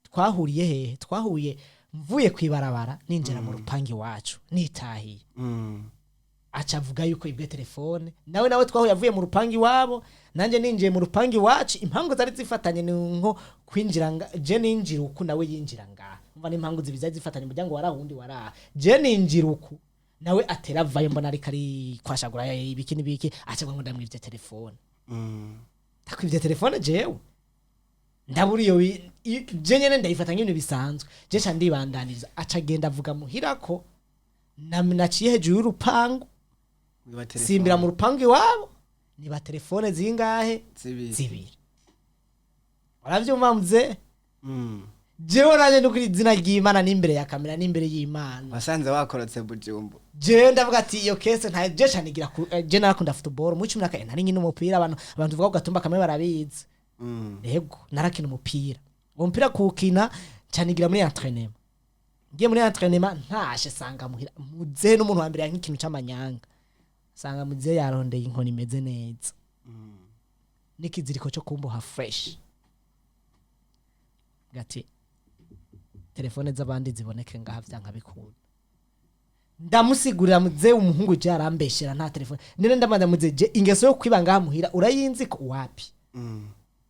twahuriye hehe? Twahuye mvuye kwibarabara ninjira mu rupangi iwacu nitahiye. Aca avuga yuko ibwe telefone. Nawe twahuye avuye mu rupangi iwabo, nanjye ninjiye mu rupangi iwacu. Impangu zari zifatanye, ni nko kwinjira je ninjira uku, nawe yinjira ngaha. Umva, n'impangu zibiri zari zifatanye, umuryango waraha, uwundi waraha. Je ninjira uku, nawe atera avayo, mbona ariko ari kwashagura ibiki n'ibiki. Aca avuga ngo ndamwivye telefone. Ndakwivye telefone jewe? Ndabura iyo je nyene ndayifata nk'ibintu bisanzwe. Je ca ndibandaniriza. Aca agenda avuga muhira ko naciye hejuru y'urupangu Wiba telefone. simbira mu rupangu iwabo niba telefone zingahe? Zibiri. Zibiri. Waravyumva mzee? Jewe nanje nukuri izina ry'Imana n'imbere ya kamera n'imbere y'Imana. Wasanze wakorotse Bujumbu. Jewe ndavuga ati iyo kese nta je canigira je narakunda football. Mu 14 nari nkina umupira. Abantu tuvuga ku gatumba kamwe barabizi. Yego, narakina umupira. Uwo mupira kuwukina canigira muri entraînement. Ngiye muri entraînement ntashe sanga muhira muzehe n'umuntu wa mbere yanka ikintu c'amanyanga. Sanga muzehe yarondeye inkoni imeze neza n'ikiziriko cyo kumboha fresh, gati telefone z'abandi ziboneke ngaha vyanka bikunda. Ndamusigurira muzehe, umuhungu je arambeshera, nta telefone none. Ndamanza muzehe, je ingeso yo kwiba ngaha muhira urayinzi ko wapi?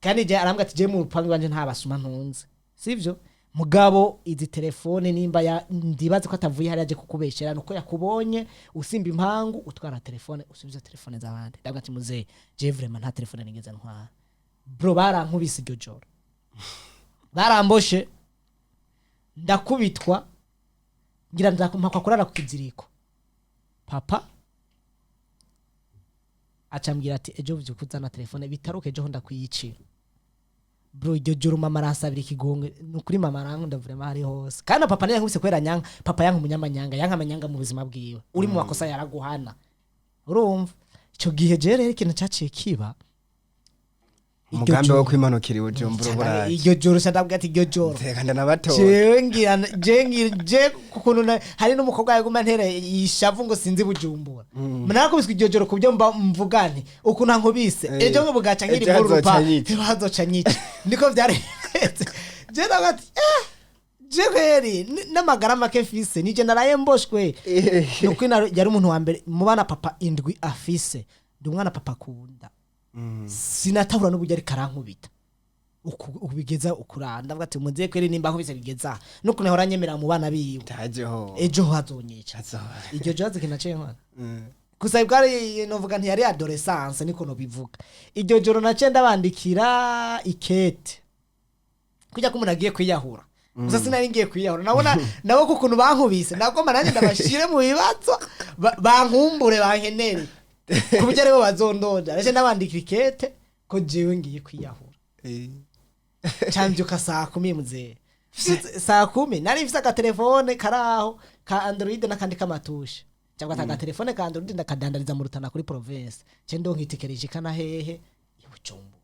Kandi je arambwira ati je mu rupangu iwanje nta basuma ntunze, sivyo? Mugabo izi telefone nimba ya ndibaze ko atavuye hariya aje kukubeshera, nuko yakubonye usimba impangu utwara telefone, usubiza telefone z'abandi. Ndavuga ati muzehe, je vraiment nta telefone nigeze ntwara. Bro, barankubise iryo joro, baramboshe, ndakubitwa, ngira ndakumpakwa kurara ku kiziriko. Papa acambwira ati ejo vyuka uzana telefone, bitaruke ejo ho ndakwiyicira. Bro, iryo joro mama aransabira ikigongwe. Ni ukuri mama arankunda vraiment ari hose. Kandi na papa niyankubise kubera nyanka papa, yanka umunyamanyanga, yanka amanyanga mu buzima bwiwe. Uri mu makosa yaraguhana. Urumva ico gihe je rero ikintu caciye kiba iryo Umugambi wo joro. kwimanukira i Bujumbura uburayi. Iryo joro ca ndabwira ati iryo joro Teka ndanabatora. Jewe ngira je ngira je kukuntu hari n'umukobwa yaguma ntera ishavu ngo sinzi Bujumbura. Narakubiswe iryo joro kubyo mba mvuga nti ukuntu ankubise ejo ngo bugaca nkiri Ejo muri hazoca rupa nyica. hazoca nyica. Niko vyari bimeze. Je ndavuga ati je kweri n'amagara make mfise nije naraye mboshwe. Nukuri yari umuntu wa mbere mu bana papa indwi afise, ndi umwana papa akunda. Sinatahura n'uburyo ariko arankubita ubigeza ukuranda. Ndavuga ati muzehe kweri nimba nkubise bigeza nukuntu ahora anyemera mu bana biwe, Tajeho. ejo hazonyica. Iryo joro azi naciye nkora gusa bwari novuga ntiyari adolescence, niko nobivuga. Iryo joro naciye ndabandikira ikete kujya ko umuntu agiye kwiyahura. Gusa sinari ngiye kwiyahura, nabona nabo ko ukuntu bankubise nagomba nanjye ndabashire mu bibazo bankumbure bankenere ku buryo aribo bazondonda. Naciye ndabandikira ikete ko jewe ngiye kwiyahura. Cambyuka saa 10 muzehe. Mvyutse saa 10 nari mfise agatelefone karaho ka Android n'akandi k'amatushe. Cyangwa ati agatelefone kanje urundi ndakadandariza mu Rutana kuri province, ce ndonka itike rishikana hehe? I Bujumbura.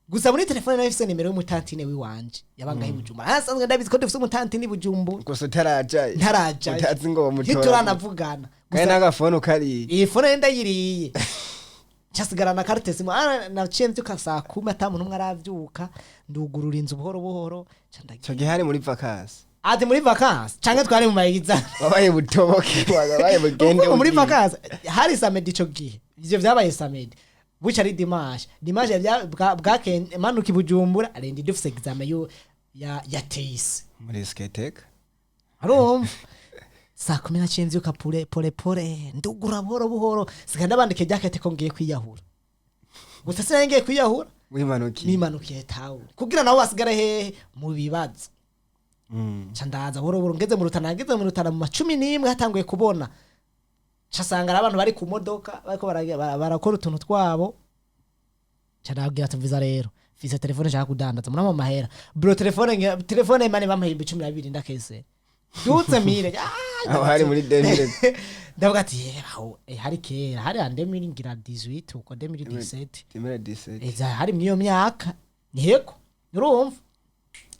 Gusa muri telefone nayo ifise nimero y'umutantine wiwanje yabangaho i Bujumbura. Asanzwe ndabizi ko dufise umutantine i Bujumbura. Gusa utarajayo. Ntarajayo. Utazi ngo bamutora. Ntituranavugana. Kandi Gusa n'agafone ukariye. Iyi phone ndayiriye, ncasigara na carte SIM. Naciye mvyuka saa 10, ata muntu umwe aravyuka, ndugurura inzu buhoro buhoro, nca ndagiye. Ico gihe hari muri vacances? Ati muri vacances canke twari mu mayiza. Wabaye butoboke, wabaye bugende. Uko muri ugiye. Vacances hari samedi. Ico gihe ivyo vyabaye samedi, buca ari dimanche. Dimanche bwake manuka i Bujumbura, lundi dufise examen yo ya TS. Muri sketeka. Arumva saa 10 naciye mvyuka pole pole pole, ndugura buhoro buhoro, siga ndabandike jakete ko ngiye kwiyahura. Gusa sinari ngiye kwiyahura. Wimanukiye. Nimanukiye tawe kugira nabo basigare hehe? Mu bibazo. Ca ndaza buhoro buhoro, ngeze mu Rutana, ngeze mu Rutana mu ma 11 hatanguye kubona, ca sanga ari abantu bari ku modoka bariko barakora utuntu twabo. Ca ndababwira ati: "Mviza rero, mfise telefone nshaka kudandaza, murampa amahera, bro." Telefone telefone mane bampaye 12,000, ndakese dutse mire. Aho hari muri 2000? Ndavuga ati: "Aho hari kera, hari en 2018 uko, 2017." 2017. Eza hari mw'iyo myaka ntiheko. Urumva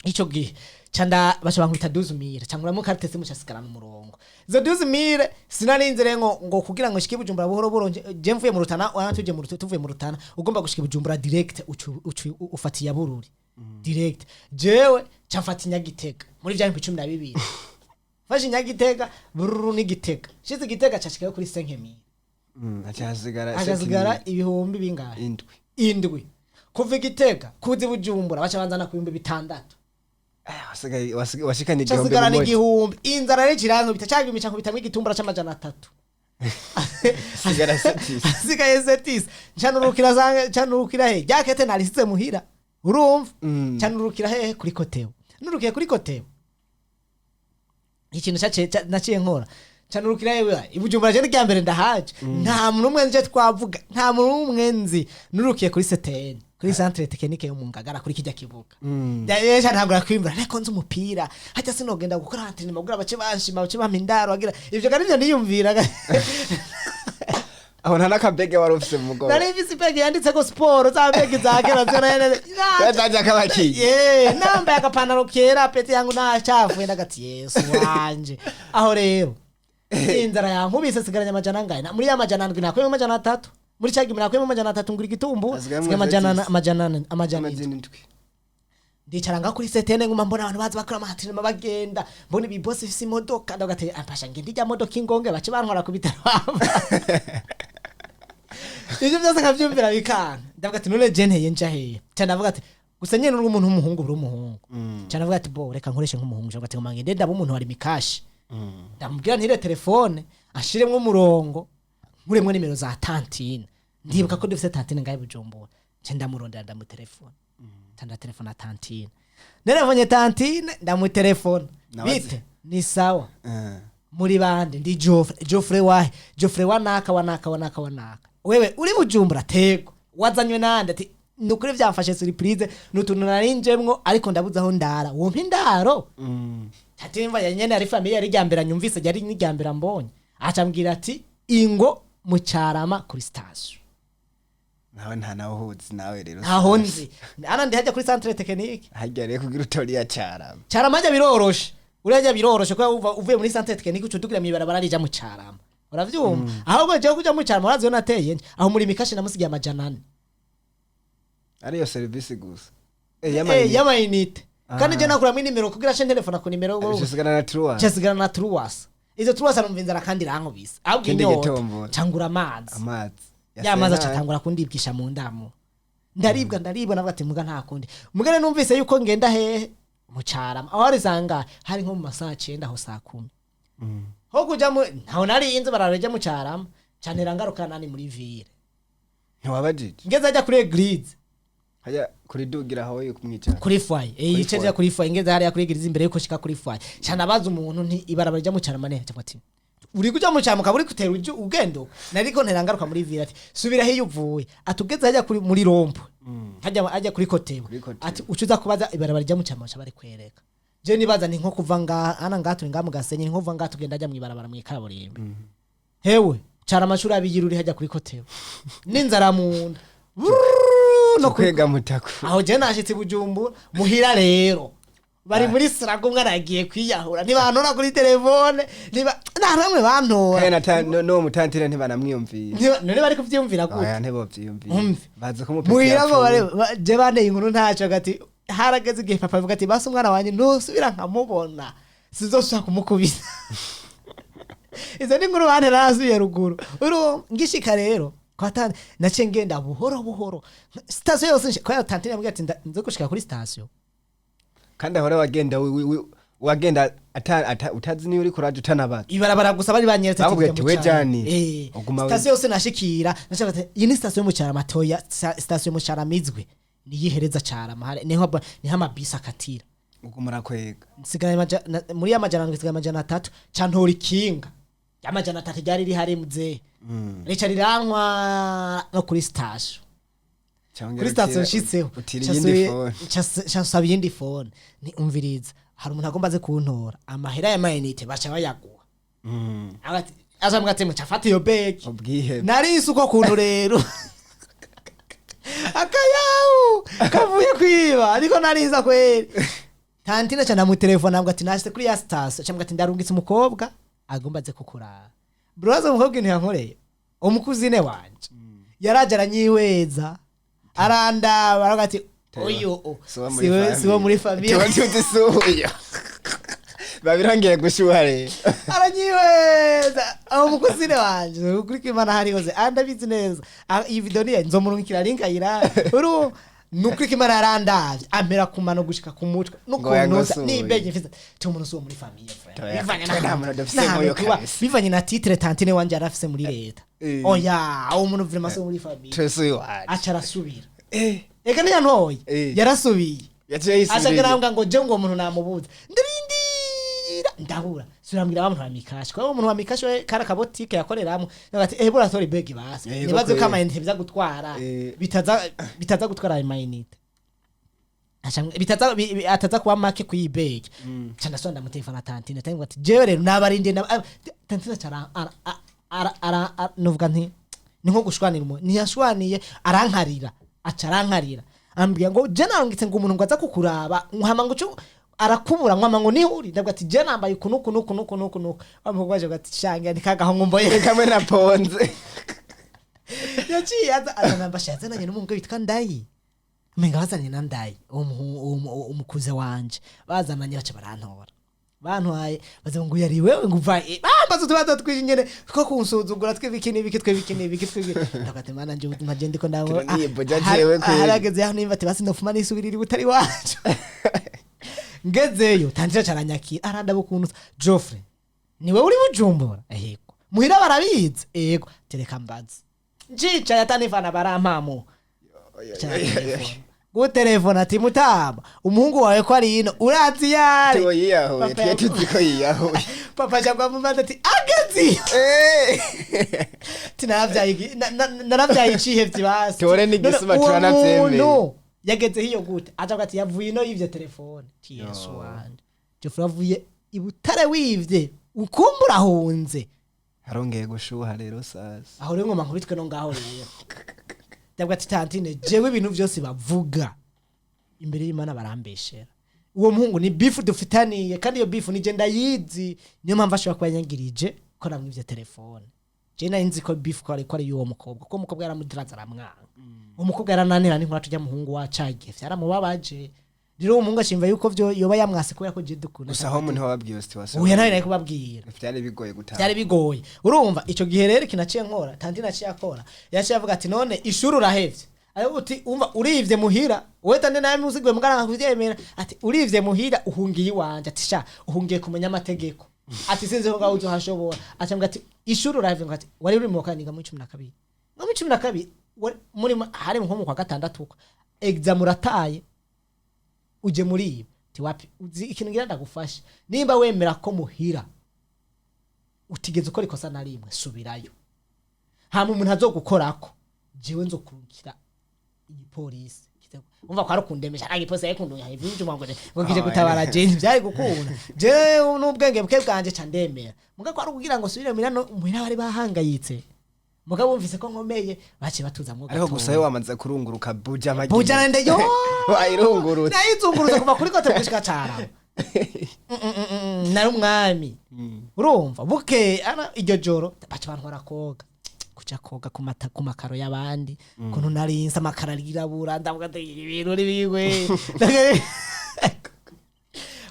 ico gihe ca nda baca bankubita 12,000, ca nkuramo carte SIM, ca sigarana umurongo. Izo 12,000 sinarinze rero ngo kugira ngo nshike i Bujumbura buhoro buhoro. Je mvuye mu Rutana, wana tuje mu Rutana, tuvuye mu Rutana ugomba gushika i Bujumbura direct ucu ufata iya Bururi direct. Jewe ca mfata Inyagitega muri vya 12,000. Fashe Inyagitega, Bururu n'Igitega, shize Igitega ca shikayo kuri 5,000. Haca hasigara Hagasigara ibihumbi bingahe? Indwi. Indwi. Kuva Igitega kuza i Bujumbura baca banzana ku 6000. Washikanye 1000. Casigarana mumoja. 1000. Inzara rero irankubita, ca gihumbi cankubitamwo igitumbura c'amajana 3. Sigara sept-six. Hasigaye sept-six. Ncanurukira ncanurukira he? Jakete narisize muhira, urumva? Ncanurukira hehe? Kuri COTEBU. Nurukiye kuri COTEBU, ikintu naciye nkora, ncanurukira hewe? I Bujumbura je rya mbere ndahaje, nta muntu umwe nje twavuga, nta muntu umwe nzi. Nurukiye kuri CTN, kuri centre technique yo mu Ngagara, kuri kijya kibuga. Ndayeja ntabwo nakwimbura, ariko nzi umupira hajya, sinogenda gukora entraînement kugira bace banshima, bace bampa indaro, bagira ivyo. Kandi ivyo niyumvira. Aho nta n'akabege wari ufise mu mugongo? Nari mfise ibege yanditseko siporo, za bege za kera zyo. Yazaje kabakiye. Ye, nambaye agapantaro kera pete yangu nacafuye, ndagati Yesu wanje. Aho rero inzara yankubise, sigaranye 700. Muri ya 700 nakuyemo 300, muri cya gihumbi nakuyemo 300 ngura igitumbu. Hasigayemo Sigaye 700. 400, 700. 700. Ndicara ngaho kuri CTN, nguma mbona abantu baza bakora amahatinema bagenda, mbona ibibosi bifise imodoka, ndavuga ati: "Ampasha ngende ijya modoka ingonge bace bantwara ku bitaro." Ivyo byose nkavyumvira bikanga. Ndavuga ati: "None je nteye nja hehe?" Ca ndavuga ati gusa nyene uri umuntu w'umuhungu, uri umuhungu. Ca ndavuga ati: "Bo reka nkoreshe nk'umuhungu." Ndavuga ati: "Ngoma ngende ndaba umuntu wa Lumicash." Ndamubwira ntire telefone ashiremwo umurongo, nkuremwo nimero za tantine. Ndibuka ko dufise tantine ngaho i Bujumbura. Nce ndamurondera, ndamutelefona, nca ndatelefona tantine. Nerevonye tantine, ndamutelefona. "Bite?" "Ni sawa." "Muri bande?" "Ndi Geoffrey." "Geoffrey wahe?" "Geoffrey wa naka, wa naka, wa naka, wa naka." "Wewe uri Bujumbura?" "Tego." "Wazanywe nande?" Ati: "Nukuri vyamfashe surprise, nutuntu narinjemwo, ariko ndabuze aho ndara, wompa indaro?" Ati imva ya nyene ari famille, yari ryambere nyumvise, yari n'iryambere mbonye. Aca ambwira ati: "Ingo mu Cyarama kuri station." Nawe nta nawe uhuzi nawe rero. Ntaho nzi, ana ndi hajya kuri centre technique. Harya rero kugira utori ya Carama. Cyarama hajya biroroshe, uriya hajya biroroshe kuko uvuye muri centre technique uca udugira mw'ibarabara rija mu Carama, uravyumva? Ahubwo jewe kuja mu Carama, urazi iyo nateye nje aho muri mikashi, namusigiye 400. Ariyo service gusa? Y'amayinite. Kandi je nakuramwo inimero kugira she telefona ku nimero. Usigana na truwa. Ncasigara na truwasa, izo truwasa numva inzara kandi irankubise, ahubwo Ikindi inyota. gitombora. Cangura amazi. Amazi. Ya mazi acatangura kundibwisha mu ndamu, ndaribwa, ndaribwa. Navuga ati: "Muga nta kundi." Mugane numvise yuko ngenda hehe? Mu Carama. Aho hari sanga hari nko mu masaha 9, aho saa 10 ho kuja mu ntaho nari inzu barareja mu Carama, canera ngaruka nani muri ville. Ntiwabajije? Ngeze ajya kuri église. Hajya kuri dugira aho yo kumwicara. Kuri foyer, Kuri ice foyer. kuri foyer. Ngeze hariya kuri église, imbere yuko shika kuri foyer, cana baza umuntu nti: "Ibarabara rija mu Carama ne?" Cyangwa ati: "Uri kuja mu Carama ukaba uri kutera ugendo." Nariko ntera ngaruka muri ville. Ati: "Subira hiyo uvuye." Ati: "Ugeze hajya kuri muri rond-point, hajya hajya kuri COTEBU." Kuri COTEBU. Ati: "Ucuza kubaza ibarabara rija mu Carama, baca bari kwereka." Je nibaza ni nko kuva ngaha ana ngaha, turi ngaha mu Gasenyi, ni nko kuva ngaha tugenda ajya mw'ibarabara mw'ikaburimbo. Hewe, cara amashuri abiri uri hajya kuri kotewe n'inzara mu nda. Brrrr, no kuri Kwega mutaku. Aho je nashitse i Bujumbura, muhira rero bari muri sirago, umwana yagiye kwiyahura, ntibantora kuri telefone, ntiba nta namwe bantora. Kandi no mutantire ntibanamwiyumviye. None bari kuvyiyumvira gute? Oya, ntibovyiyumviye. Umve. Bazi ko umupeti Muhira ngo yapfuye. je banteye inkuru ntaco, gati harageze igihe papa avuga ati: "Basi umwana wanjye ntusubira nkamubona, sinzosubira kumukubita." Izo ni inkuru bantera nasubiye ruguru. Urumva ngishika rero kwa tante, naciye ngenda buhoro buhoro sitasiyo yose kwa tante yambwiye ati: "Nze gushika kuri sitasiyo." Kandi ahora wagenda wagenda utazi niyo uri kuraje, utanabaza. Ibarabara gusa bari banyeretse. Bakubwiye ati ati, "Jya mu "We Carama." jani, uguma Sitasiyo yose nashikira, nashaka ati iyi ni sitasiyo yo mu Carama toya, sitasiyo yo mu Carama izwi niyihereza Carama, niho amabisi akatira. Uguma urakwega. Nsigaye muri ya 700, nsigaye 300, ca ntora ikinga ya 300 ryari rihari, muzehe, rica rirantwara no kuri sitasiyo. Cyangwa Kuri sitasiyo nshitseho, utira ca iyindi phone. ca nsaba iyindi phone. Ni umviriza, hari umuntu agomba aze kuntora, amahera ya mayinite baca bayaguha. Aca ati: "Muca fata iyo begi." Ubwihebe. Narise uko kuntu rero akayawu kavuye kwiba, ariko nariza kweri. Tantine ca ndamutelefona, ambwa ati nashitse kuri ya sitasiyo, ca mbwa ati ndarungitse umukobwa agomba aze kukuraba. Broza, umukobwa ibintu yankoreye, umukuzine wanje yaraje aranyihweza, arandaba, aravuga ati: "Uyu Siwo muri siwo muri famille." Tuba tuzi suyo babirongeye gushuha rero. Aranyihweza aho mukuzine wanje, ukuri kw'Imana hari hose andabizi neza. Ah, iyi video niye nzomurungikira link ayirabe. Uru nukuri kw'Imana yarandavye, ampera ku mano gushika ku mutwe. Ngo yango N'ukuntu suye. n'ibege mfise ti umuntu si uwo muri famille, frère. Toya, Bivanye twe nta muntu dufise n'ahantu nk'uyo tuba, kabisa. bivanye na titre tantine wanje yarafise muri leta. Oya, uwo muntu vraiment si uwo muri famille. Twese uyu wacu. Aca arasubira. Eka ntiyantoye. Yarasubiye. Yaciye yisubira. Aca arambwira ngo je ngo uwo muntu namubuze, ndarindira ndabura, surambwira wa muntu wa mikashi, kwa uwo muntu wa mikashi we kari akabotike yakoreramo, ati: "Eh, bura tora ibegi basi." Nibaze ko amayinite biza gutwara bitaza gutwara ayo mayinite. Bitaza ataza kuba make kuyi begi. Ca ndasubira ndamutelefona tantine, tantine ati: "Jewe rero nabarindiye." Tantine aca novuga nti ni nko gushwanira umuntu, ntiyashwaniye, arankarira, aca arankarira, ambwira ngo je narungitse ngo umuntu ngo aza kukuraba, nkama ngo uco arakubura, nkwama ngo niho uri. Ndavuga ati je nambaye uku nuku nuku nuku nuku nuku. Bamuvuga baje ati shange nikagaho ngumboye. Kamwe na ponze. Yaciye aza azana yazananye n'umuhungu witwa Ndayi, umenga bazanye na Ndayi umukuze wanje, bazananye baca barantora, bantwaye baza ngo yari wewe, ngo uva bambaza utubazo twinshi nyene two kunsuzugura, tw'ibiki n'ibiki, tw'ibiki n'ibiki, tw'ibiki. Ndavuga ati mana nje ubuzima je ndiko ndabona. Tino niyiboja jewe kweli. Harageze aho nimba ati basi ndofuma nisubirira butari wacu. Ngezeyo tantira caranyakira, arandaba ukuntu: "Geoffrey, niwe uri Bujumbura?" "Yego." "Muhira barabizi?" "Yego." "Tereka mbaze." Njicaye atanifana barampamo gutelefona ati: "Mutama, umuhungu wawe ko ari ino, urazi yari?" Tuwo yiyahuye. Papa Twe tuzi ko yiyahuye. Papa cyangwa mubaza ati agezi ati naravyaye icihevye basi. Tubone n'igisuma. None uwo turanavyemeye. muntu yagezeho iyo gute? Aca ati yavuye ino yivye telefone. Ti Yesu wanje, Geoffrey avuye i Butare wivye, ukumbura ahunze. Harongeye gushuha rero sasa. Aho rero ngoma nkubitwe no ngaho rero, ndavuga ati tantine, jewe ibintu byose bavuga imbere y'Imana barambeshera. Uwo muhungu ni beef dufitaniye, kandi iyo beef nije ndayizi, niyo mpamvu ashobora kuba yanyangirije ko namwivye telefone. Je nari nzi ko beef ko ari y'uwo mukobwa, kuko umukobwa yaramudiraza aramwanga. Uwo mukobwa yarananira n'inkuru tujya muhungu wacagiye, vyaramubabaje. Rero uwo muhungu ashimva yuko vyo yoba yamwase kubera ko je dukunda. Gusa aho umuntu wababwiye situation? Uyu nawe nari kubabwira. Byari bigoye gutaha. Byari bigoye. Urumva ico gihe rero ikintu naciye nkora, tanti naciye akora, yaciye avuga ati: "None ishuri urahevye?" Ayo uti umva urivye muhira wowe, tante nawe musigwe mugara kuvyemera, ati urivye muhira uhungiye iwanje, ati sha uhungiye kumenya amategeko, ati sinzi ko ngaho uzohashobora. Aca ambwira ati ishuri urahevye? Ngo ati wari uri mu wa kane, muri 12, no muri 12 muri hari nko mu kwa gatandatu uko exam urataye uje muri ibi. Ti wapi, uzi ikintu ngira ndagufasha, nimba wemera ko muhira utigeze ukora ikosa na rimwe, subirayo, hama umuntu azogukorako jewe nzokurukira igipolisi. Kize umva ko ari ukundemesha, nta gipolisi yari kundunga ivyuma ngo kije Ah, gutabara. yeah. Je ntivyari gukunda, je n'ubwenge bwe bwanje ca ndemera, muga ko ari ukugira ngo subire muhira, no muhira bari bahangayitse, muga bumvise ko nkomeye baciye batuzamwo Ariko gusa gatoya. we wamaze kurunguruka Buja amagi. Buja nande yo. Wayirungurutse. Nayizungurutse kuva kuri kote gushika Carama. Nari umwami, urumva. Buke ana iryo joro baca bantwara koga, kuja koga ku mata, ku makaro y'abandi, kuntu narinse amakaro arirabura, ndavuga ati ibintu ni bigwe.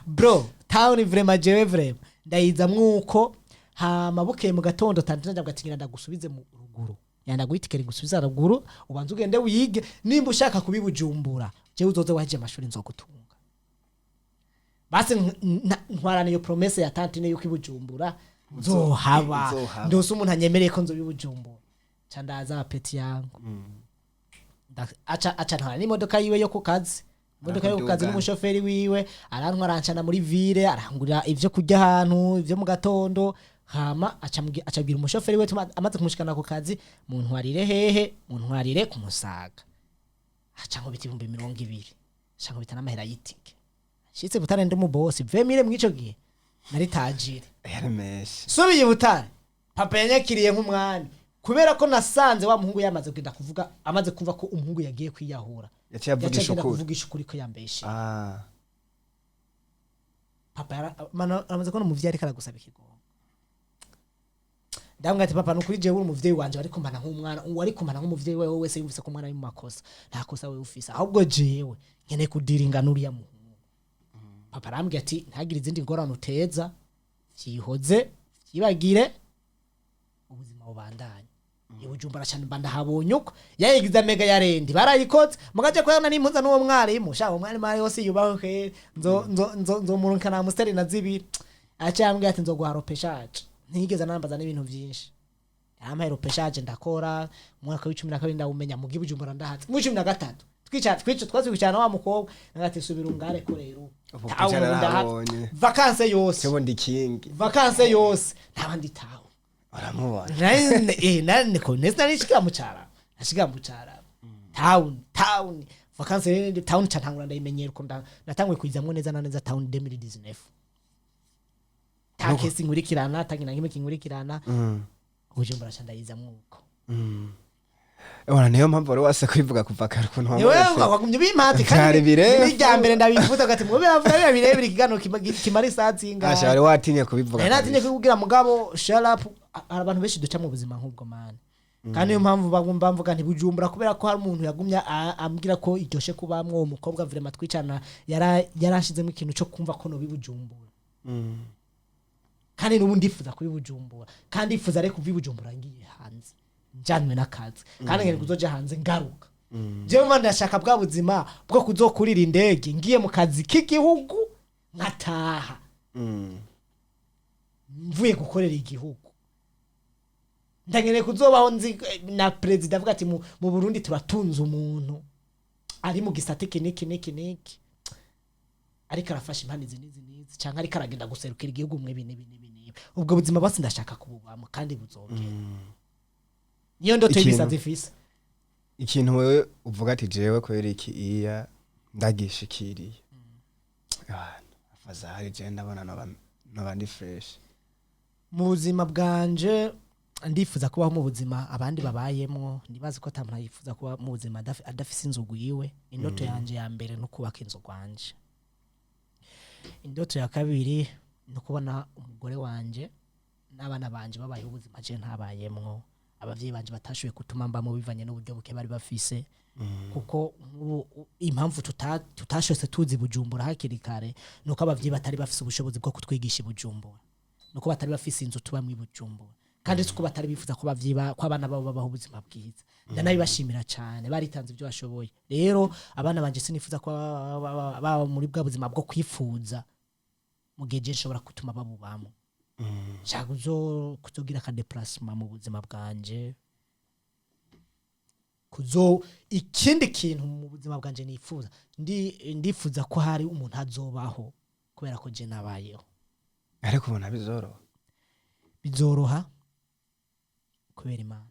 Bro, town vraiment, jewe vraiment ndayizamwo uko. Hama bukeye mu gatondo tante ndavuga ati ngira ndagusubize mu ruguru, yanda guhitikera gusubiza ruguru, ubanza ugende wige, nimba ushaka kubibujumbura jewe uzoze waje amashuri nzogutunga. Basi ntwarana iyo promesse ya tantine yuko ibujumbura nzohaba. Nzohaba. Ndose umuntu anyemereye ko nzobibujumbura, ca ndaza petit yangu. Aca ntwara n'imodoka yiwe yo ku kazi, imodoka yo ku kazi. Arakudugana. N'umushoferi wiwe arantwara, ancana muri ville, arangurira ivyo kurya ahantu ivyo mu gatondo. Hama aca abwira umushoferi we amaze kumushikana ku kazi: "Muntwarire hehe? Muntwarire ku Musaga." Aca nkubita 20,000, aca nkubita n'amahera y'itike. Nshitse Butare ndi umubosi, 20 000 mw'ico gihe nari tajiri. Yari menshi. Subiye i Butare, papa yanyakiriye nk'umwami, kubera ko nasanze wa muhungu yamaze kugenda kuvuga, amaze kumva ko umuhungu yagiye kwiyahura. Yaciye avugisha Yaciye agenda ukuri. kuvugisha ukuri ko yambeshe. Ah. Papa amaze kubona umuvyeyi ariko aragusaba ikigongo. Ndamubwira ati: "Papa, nukuri jewe uri umuvyeyi wanje, wari kumana nk'umwana, wari kumana nk'umuvyeyi wewe wese yumvise ko umwana ari mu makosa. Nta kosa wewe ufise, ahubwo jewe nkeneye kudiringa n'uriya muhungu." Papa arambwira ati: "Ntagire izindi ngorane uteza, vyihoze, vyibagire, ubuzima bubandanye." Ibujumbura cyane mba ndahabonye uko yayigize amega ya rendi barayikoze, mugaje kuyana n'impuza n'uwo mwarimu. Sha, uwo mwarimu ari yose yubaho he, nzo nzo nzo nzomurunkana amusiteri na zibiri. Aca yambwira ati: "Nzoguha repêchage." Ntiyigeze anambaza n'ibintu vyinshi, yampaye repêchage, ndakora. Mu mwaka wa 12 ndawumenya, mugi Bujumbura ndahatse. Mu 13 twicara twica twazwicarana wa mukobwa nagati: "Subira ungare ko rero Ubu tawe kwicara ubu ndahatse." nabonye. Vacances yose. Cyo ndi king. Vacances yose ntaba ndi tawe. Uramubona. Niko nese narishika mu Carama, nashika mu Carama town, town vacances rero town ca ntangura ndayimenyera uko natanguye kuyizamwo neza na neza town 2019, ta kesi nkurikirana, ta kintu kimwe kinkurikirana. Bujumbura ca ndayizamwo uko. Ora niyo mpamvu wari wase kwivuga kuva kare ukuntu Niwe wamuretse. wagumye bimpati. Vyari Kandi birefu. n'irya mbere ndabivuze ati mube bavuga biba birebire, ikiganiro kimara isaha zingahe. Asha, wari watinye kubivuga. Nari natinye Kabisa. kubwira, mugabo shut up. Hari abantu benshi duca mu buzima nk'ubwo, man. Kandi niyo mpamvu bagumba mvuga nti Bujumbura, kubera ko hari umuntu yagumye ambwira ko iryoshe kubamwo. Uwo mukobwa vraiment twicana yarashizemo ikintu cyo kumva ko nobi Bujumbura. Kandi n'ubu ndifuza kubi Bujumbura, kandi ndifuza ariko kuva i Bujumbura ngiye hanze njanywe n'akazi, kandi ngiye kuzoja hanze ngaruka. Jewe mba ndashaka bwa buzima bwo kuzokurira indege ngiye mu kazi k'igihugu, nkataha mvuye gukorera igihugu. Ndakeneye kuzobaho nzi na perezida avuga ati mu Burundi turatunze umuntu ari mu gisate iki n'iki n'iki n'iki, ariko arafasha impande izi n'izi n'izi, cyangwa ariko aragenda guserukira igihugu mwe ibi n'ibi n'ibi n'ibi. Ubwo buzima bose ndashaka kububamo kandi buzogera, niyo ndoto y'ibisazi ifise. Ikintu wewe uvuga ati jewe kubera iki iya ndagishikiriye. Abantu afazari je ndabona noba ndi fresh. Mu buzima bwanje ndifuza kubaho mu buzima abandi babayemwo. Ndibazi ko ata muntu yifuza kuba mu buzima adafise inzu gwiwe. Indoto yanje ya mbere no kubaka inzu gwanje. Indoto ya kabiri no kubona umugore wanje n'abana banje babayeho ubuzima je ntabayemwo, abavyeyi banje batashoboye gutuma mbamo bivanye n'uburyo buke bari bafise. Kuko nk'ubu impamvu tutashose tuzi Bujumbura hakiri kare nuko abavyeyi batari bafise ubushobozi bwo kutwigisha i Bujumbura, nuko batari bafise inzu tubamwo i Bujumbura, kandi siko batari bifuza ko abavyeyi ko abana babo babaho ubuzima bwiza. Ndanabibashimira cyane, baritanze ibyo bashoboye. Rero abana banje sinifuza ko baba muri bwa buzima bwo kwifuza mu gihe je nshobora gutuma babubamo. Nshaka kuzogira aka déplacement mu buzima bwanje, kuzo ikindi kintu mu buzima bwanje nifuza, ndifuza ko hari umuntu azobaho kubera ko je nabayeho. Ariko ubona bizoroha? Bizoroha kubera Imana.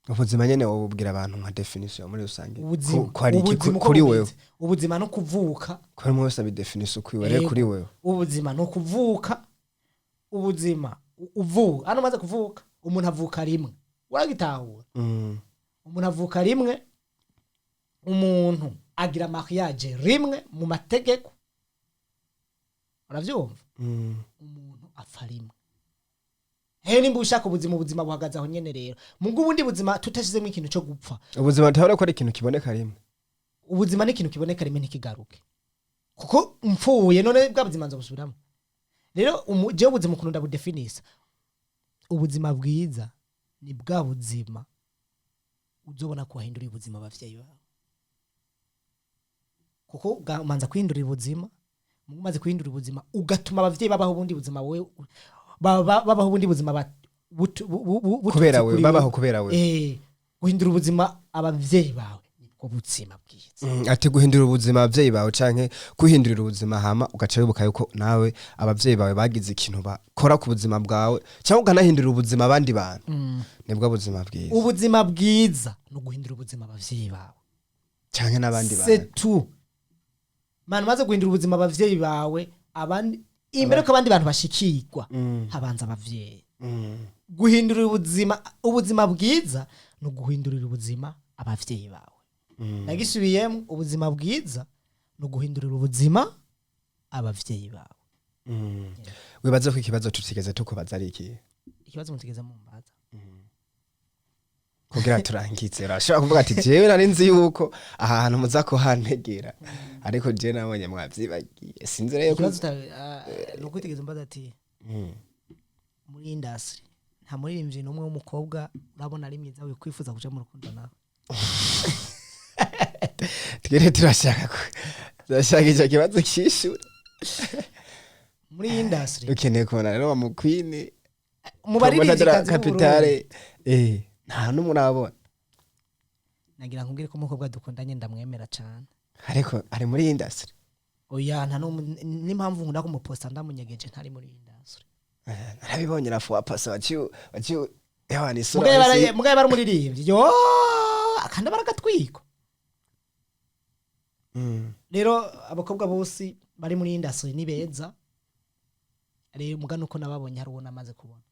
Ubuzima nyene wobubwira abantu nka definition muri rusange? Ubuzima Ko ari iki ubuzima uko kuri bumeze. wewe? Ubuzima no kuvuka. Kuri umwe wese abidefinisa ukwiwe rero. Yego. Kuri wewe? Ubuzima ni ukuvuka. Ubuzima uvuka hano, umaze kuvuka, umuntu avuka rimwe, uragitahura? Umuntu avuka rimwe, umuntu agira mariage rimwe mu mategeko, uravyumva? Umuntu apfa rimwe. He nimba ushaka ubuzima, ubuzima buhagaze aho nyene. Rero mugo ubundi buzima tutashizemo ikintu cyo gupfa. Ubuzima ntabona ko ari ikintu kiboneka rimwe. Ubuzima ni ikintu kiboneka rimwe, ntikigaruke, kuko mpfuye none bwa buzima nzobusubiramo. Rero jewe ubuzima ukuntu ndabudefinisa, ubuzima bwiza ni bwa buzima uzobona ko wahinduriye ubuzima abavyeyi bawe, kuko umanza kwihindurira ubuzima. Umaze kwihindura ubuzima, ugatuma abavyeyi babaho ubundi buzima, wowe babaho ubundi buzima buturutse Kubera wewe. kuri Babaho kubera wewe. Guhindura ubuzima abavyeyi bawe nibwo buzima bwiza. Ati guhindura ubuzima abavyeyi bawe canke kwihindurira ubuzima, hama ugaca wibuka yuko nawe abavyeyi bawe bagize ikintu bakora ku buzima bwawe, cyangwa ukanahindurira ubuzima abandi bantu, nibwo buzima bwiza. Ubuzima bwiza ni uguhindura ubuzima abavyeyi bawe canke n'abandi bantu. C'est tout, man. Umaze guhindura ubuzima abavyeyi bawe, abandi imbere ko abandi bantu bashikirwa, habanza abavyeyi. Guhindurira ubuzima, ubuzima bwiza ni uguhindurira ubuzima abavyeyi bawe. Nagisubiyemo: ubuzima bwiza ni uguhindurira ubuzima abavyeyi bawe. Wibaze ko ikibazo tutigeze tukubaza ari iki? Ikibazo mutigeze mumbaza? Kugira turangize, urashobora kuvuga ati: "Jewe nari nzi yuko aha hantu muza kuhantegera, ariko jewe nabonye mwavyibagiye, sinzi rero ko." Ikibazo ni uko utigeze umbaza ati: muri industry nta muririmbyi n'umwe w'umukobwa urabona ari mwiza wikwifuza kuja mu rukundo nawe? Twere turashaka ico kibazo kishure. Muri industry. Ukeneye kubona rero wa mukwini Mu baririmbyi. Capitale, nta n'umwe urabona? Nagira nkubwire ko umukobwa dukundanye ndamwemera cane. Ariko ari muri industry? Oya, nta n'umwe. N'impamvu nkunda kumuposta ndamunyegeje, ntari muri industry. Narabibonye rafu wapasa waciye yawana isura. Mugaye mugaye bari umuririmbyi yo akanda baragatwiko. Rero abakobwa bose bari muri industry ni beza. Rero muga nuko nababonye, hari uwo namaze kubona.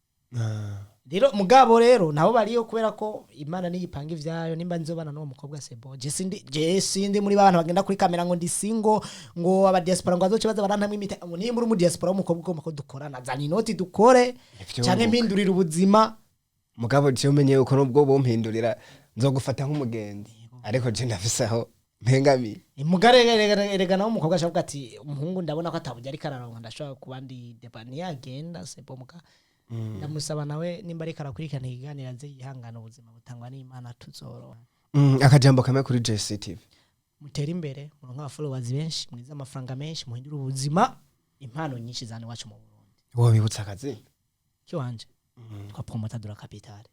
Rero mugabo rero nabo bariyo, kubera ko Imana niyipanga ivyayo, nimba nzobana n'uwo mukobwa, c'est bon. Je sindi muri bantu bagenda kuri kamera ngo ndi single, ngo aba diaspora ngo azoce baza barantamwe imite. Ngo nimba uri mu diaspora w'umukobwa ugomba ko dukorana, zana inoti dukore. Ivyo canke wunguka. mpindurira ubuzima. Mugabo je umenye yuko nubwo bumpindurira nzogufata nk'umugenzi, ariko je ndafise aho mpengamiye. Mugare erega nawe umukobwa ashobora kuvuga ati: "Umuhungu ndabona ko atabujya ariko araronka, ndashobora kuba ndi depa ntiyagenda." C'est bon. Muga ndamusaba nawe nimba ariko arakurikirana ikiganiro aze yihangana, ubuzima butangwa n'Imana, tuzoronka. Akajambo kamwe kuri JCTV. Mutere imbere, muronke aba followers benshi, mwize amafaranga menshi, muhindure ubuzima, impano nyinshi zane iwacu mu Burundi. Wobibutsa akazina? Kiwanje twa Promoter de la Capitale.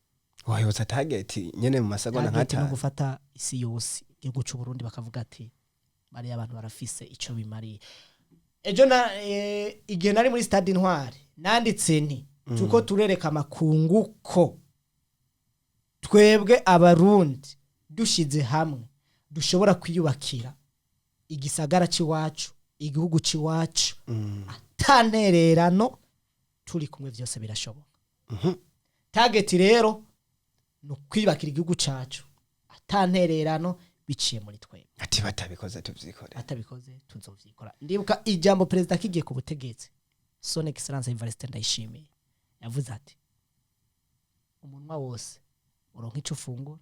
Wobibutsa target nyene mu masegonda Target no nk'atanu. gufata isi yose, igihugu c'u Burundi, bakavuga ati: "Bariya abantu barafise ico bimariye." Ejo na igihe nari muri stade Intwari, nanditse nti: "Tuko turereka amakungu ko twebwe Abarundi dushize hamwe dushobora kwiyubakira igisagara c'iwacu, igihugu c'iwacu, atantererano, turi kumwe vyose birashoboka." Target rero ni ukwiyubakira igihugu cacu atantererano, biciye muri twebwe. Ati batabikoze tuvyikore. Atabikoze tuzovyikora. Ndibuka ijambo perezida akigiye ku butegetsi, Son Excellence Evariste Ndayishimiye, yavuze ati: "Umunwa wose uronka ico ufungura,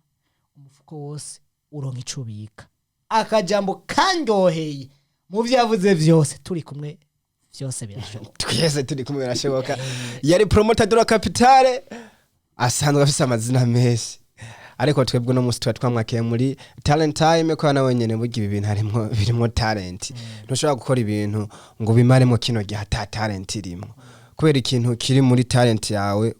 umufuko wose uronka ico ubika." Akajambo kanyoheye mu vyo yavuze vyose: turi kumwe vyose birashoboka. Twese turi kumwe birashoboka. Yari Promoter de la Capitale, asanzwe afise amazina menshi, ariko twebwe uno munsi tuba twamwakiye muri Talent Time, ko nawe nyene burya ibi bintu harimwo birimwo talent. Ntushobora gukora ibintu ngo bimaremo kino gihe ata talent irimwo. Kubera ikintu kiri muri talent yawe,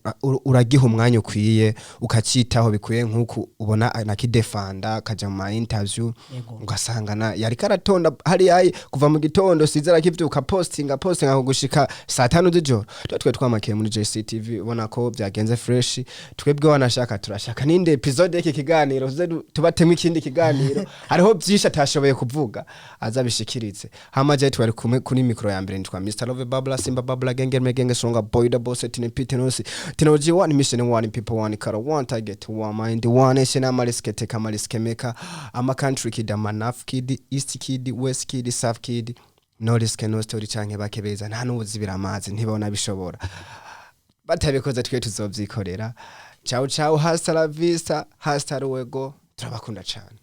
uragiha umwanya ukwiye, ukacitaho bikwiye, nk'uku ubona anakidefanda, akaja mu ma interview. Ugasanga na yariko aratonda hariya kuva mu gitondo, siza arakivyuka, postinga, postinga gushika saa 5 z'ijoro. Twe twamakiye muri JCTV, ubona ko byagenze fresh. Twebwe wanashaka, turashaka ninde episode y'iki kiganiro, tuze tubatemo ikindi kiganiro. Hariho byinshi atashoboye kuvuga, azabishikiritse. Hama je twari kumwe kuri micro ya mbere nitwa Mr Love Babla Simba Babla Genge Megenge Songa Boy the Boss Tine Pitenos Tinoji, one mission, one people, one car, one target, one mind, one nation. Amariske teka amariske meka ama country kid, ama north kid, east kid, west kid, south kid. No risk, no story, canke bakebeza nta n'ubuzibira amazi ntibona bishobora batabikoze, twe tuzovyikorera. Ciao ciao, hasta la vista, hasta luego, turabakunda cane.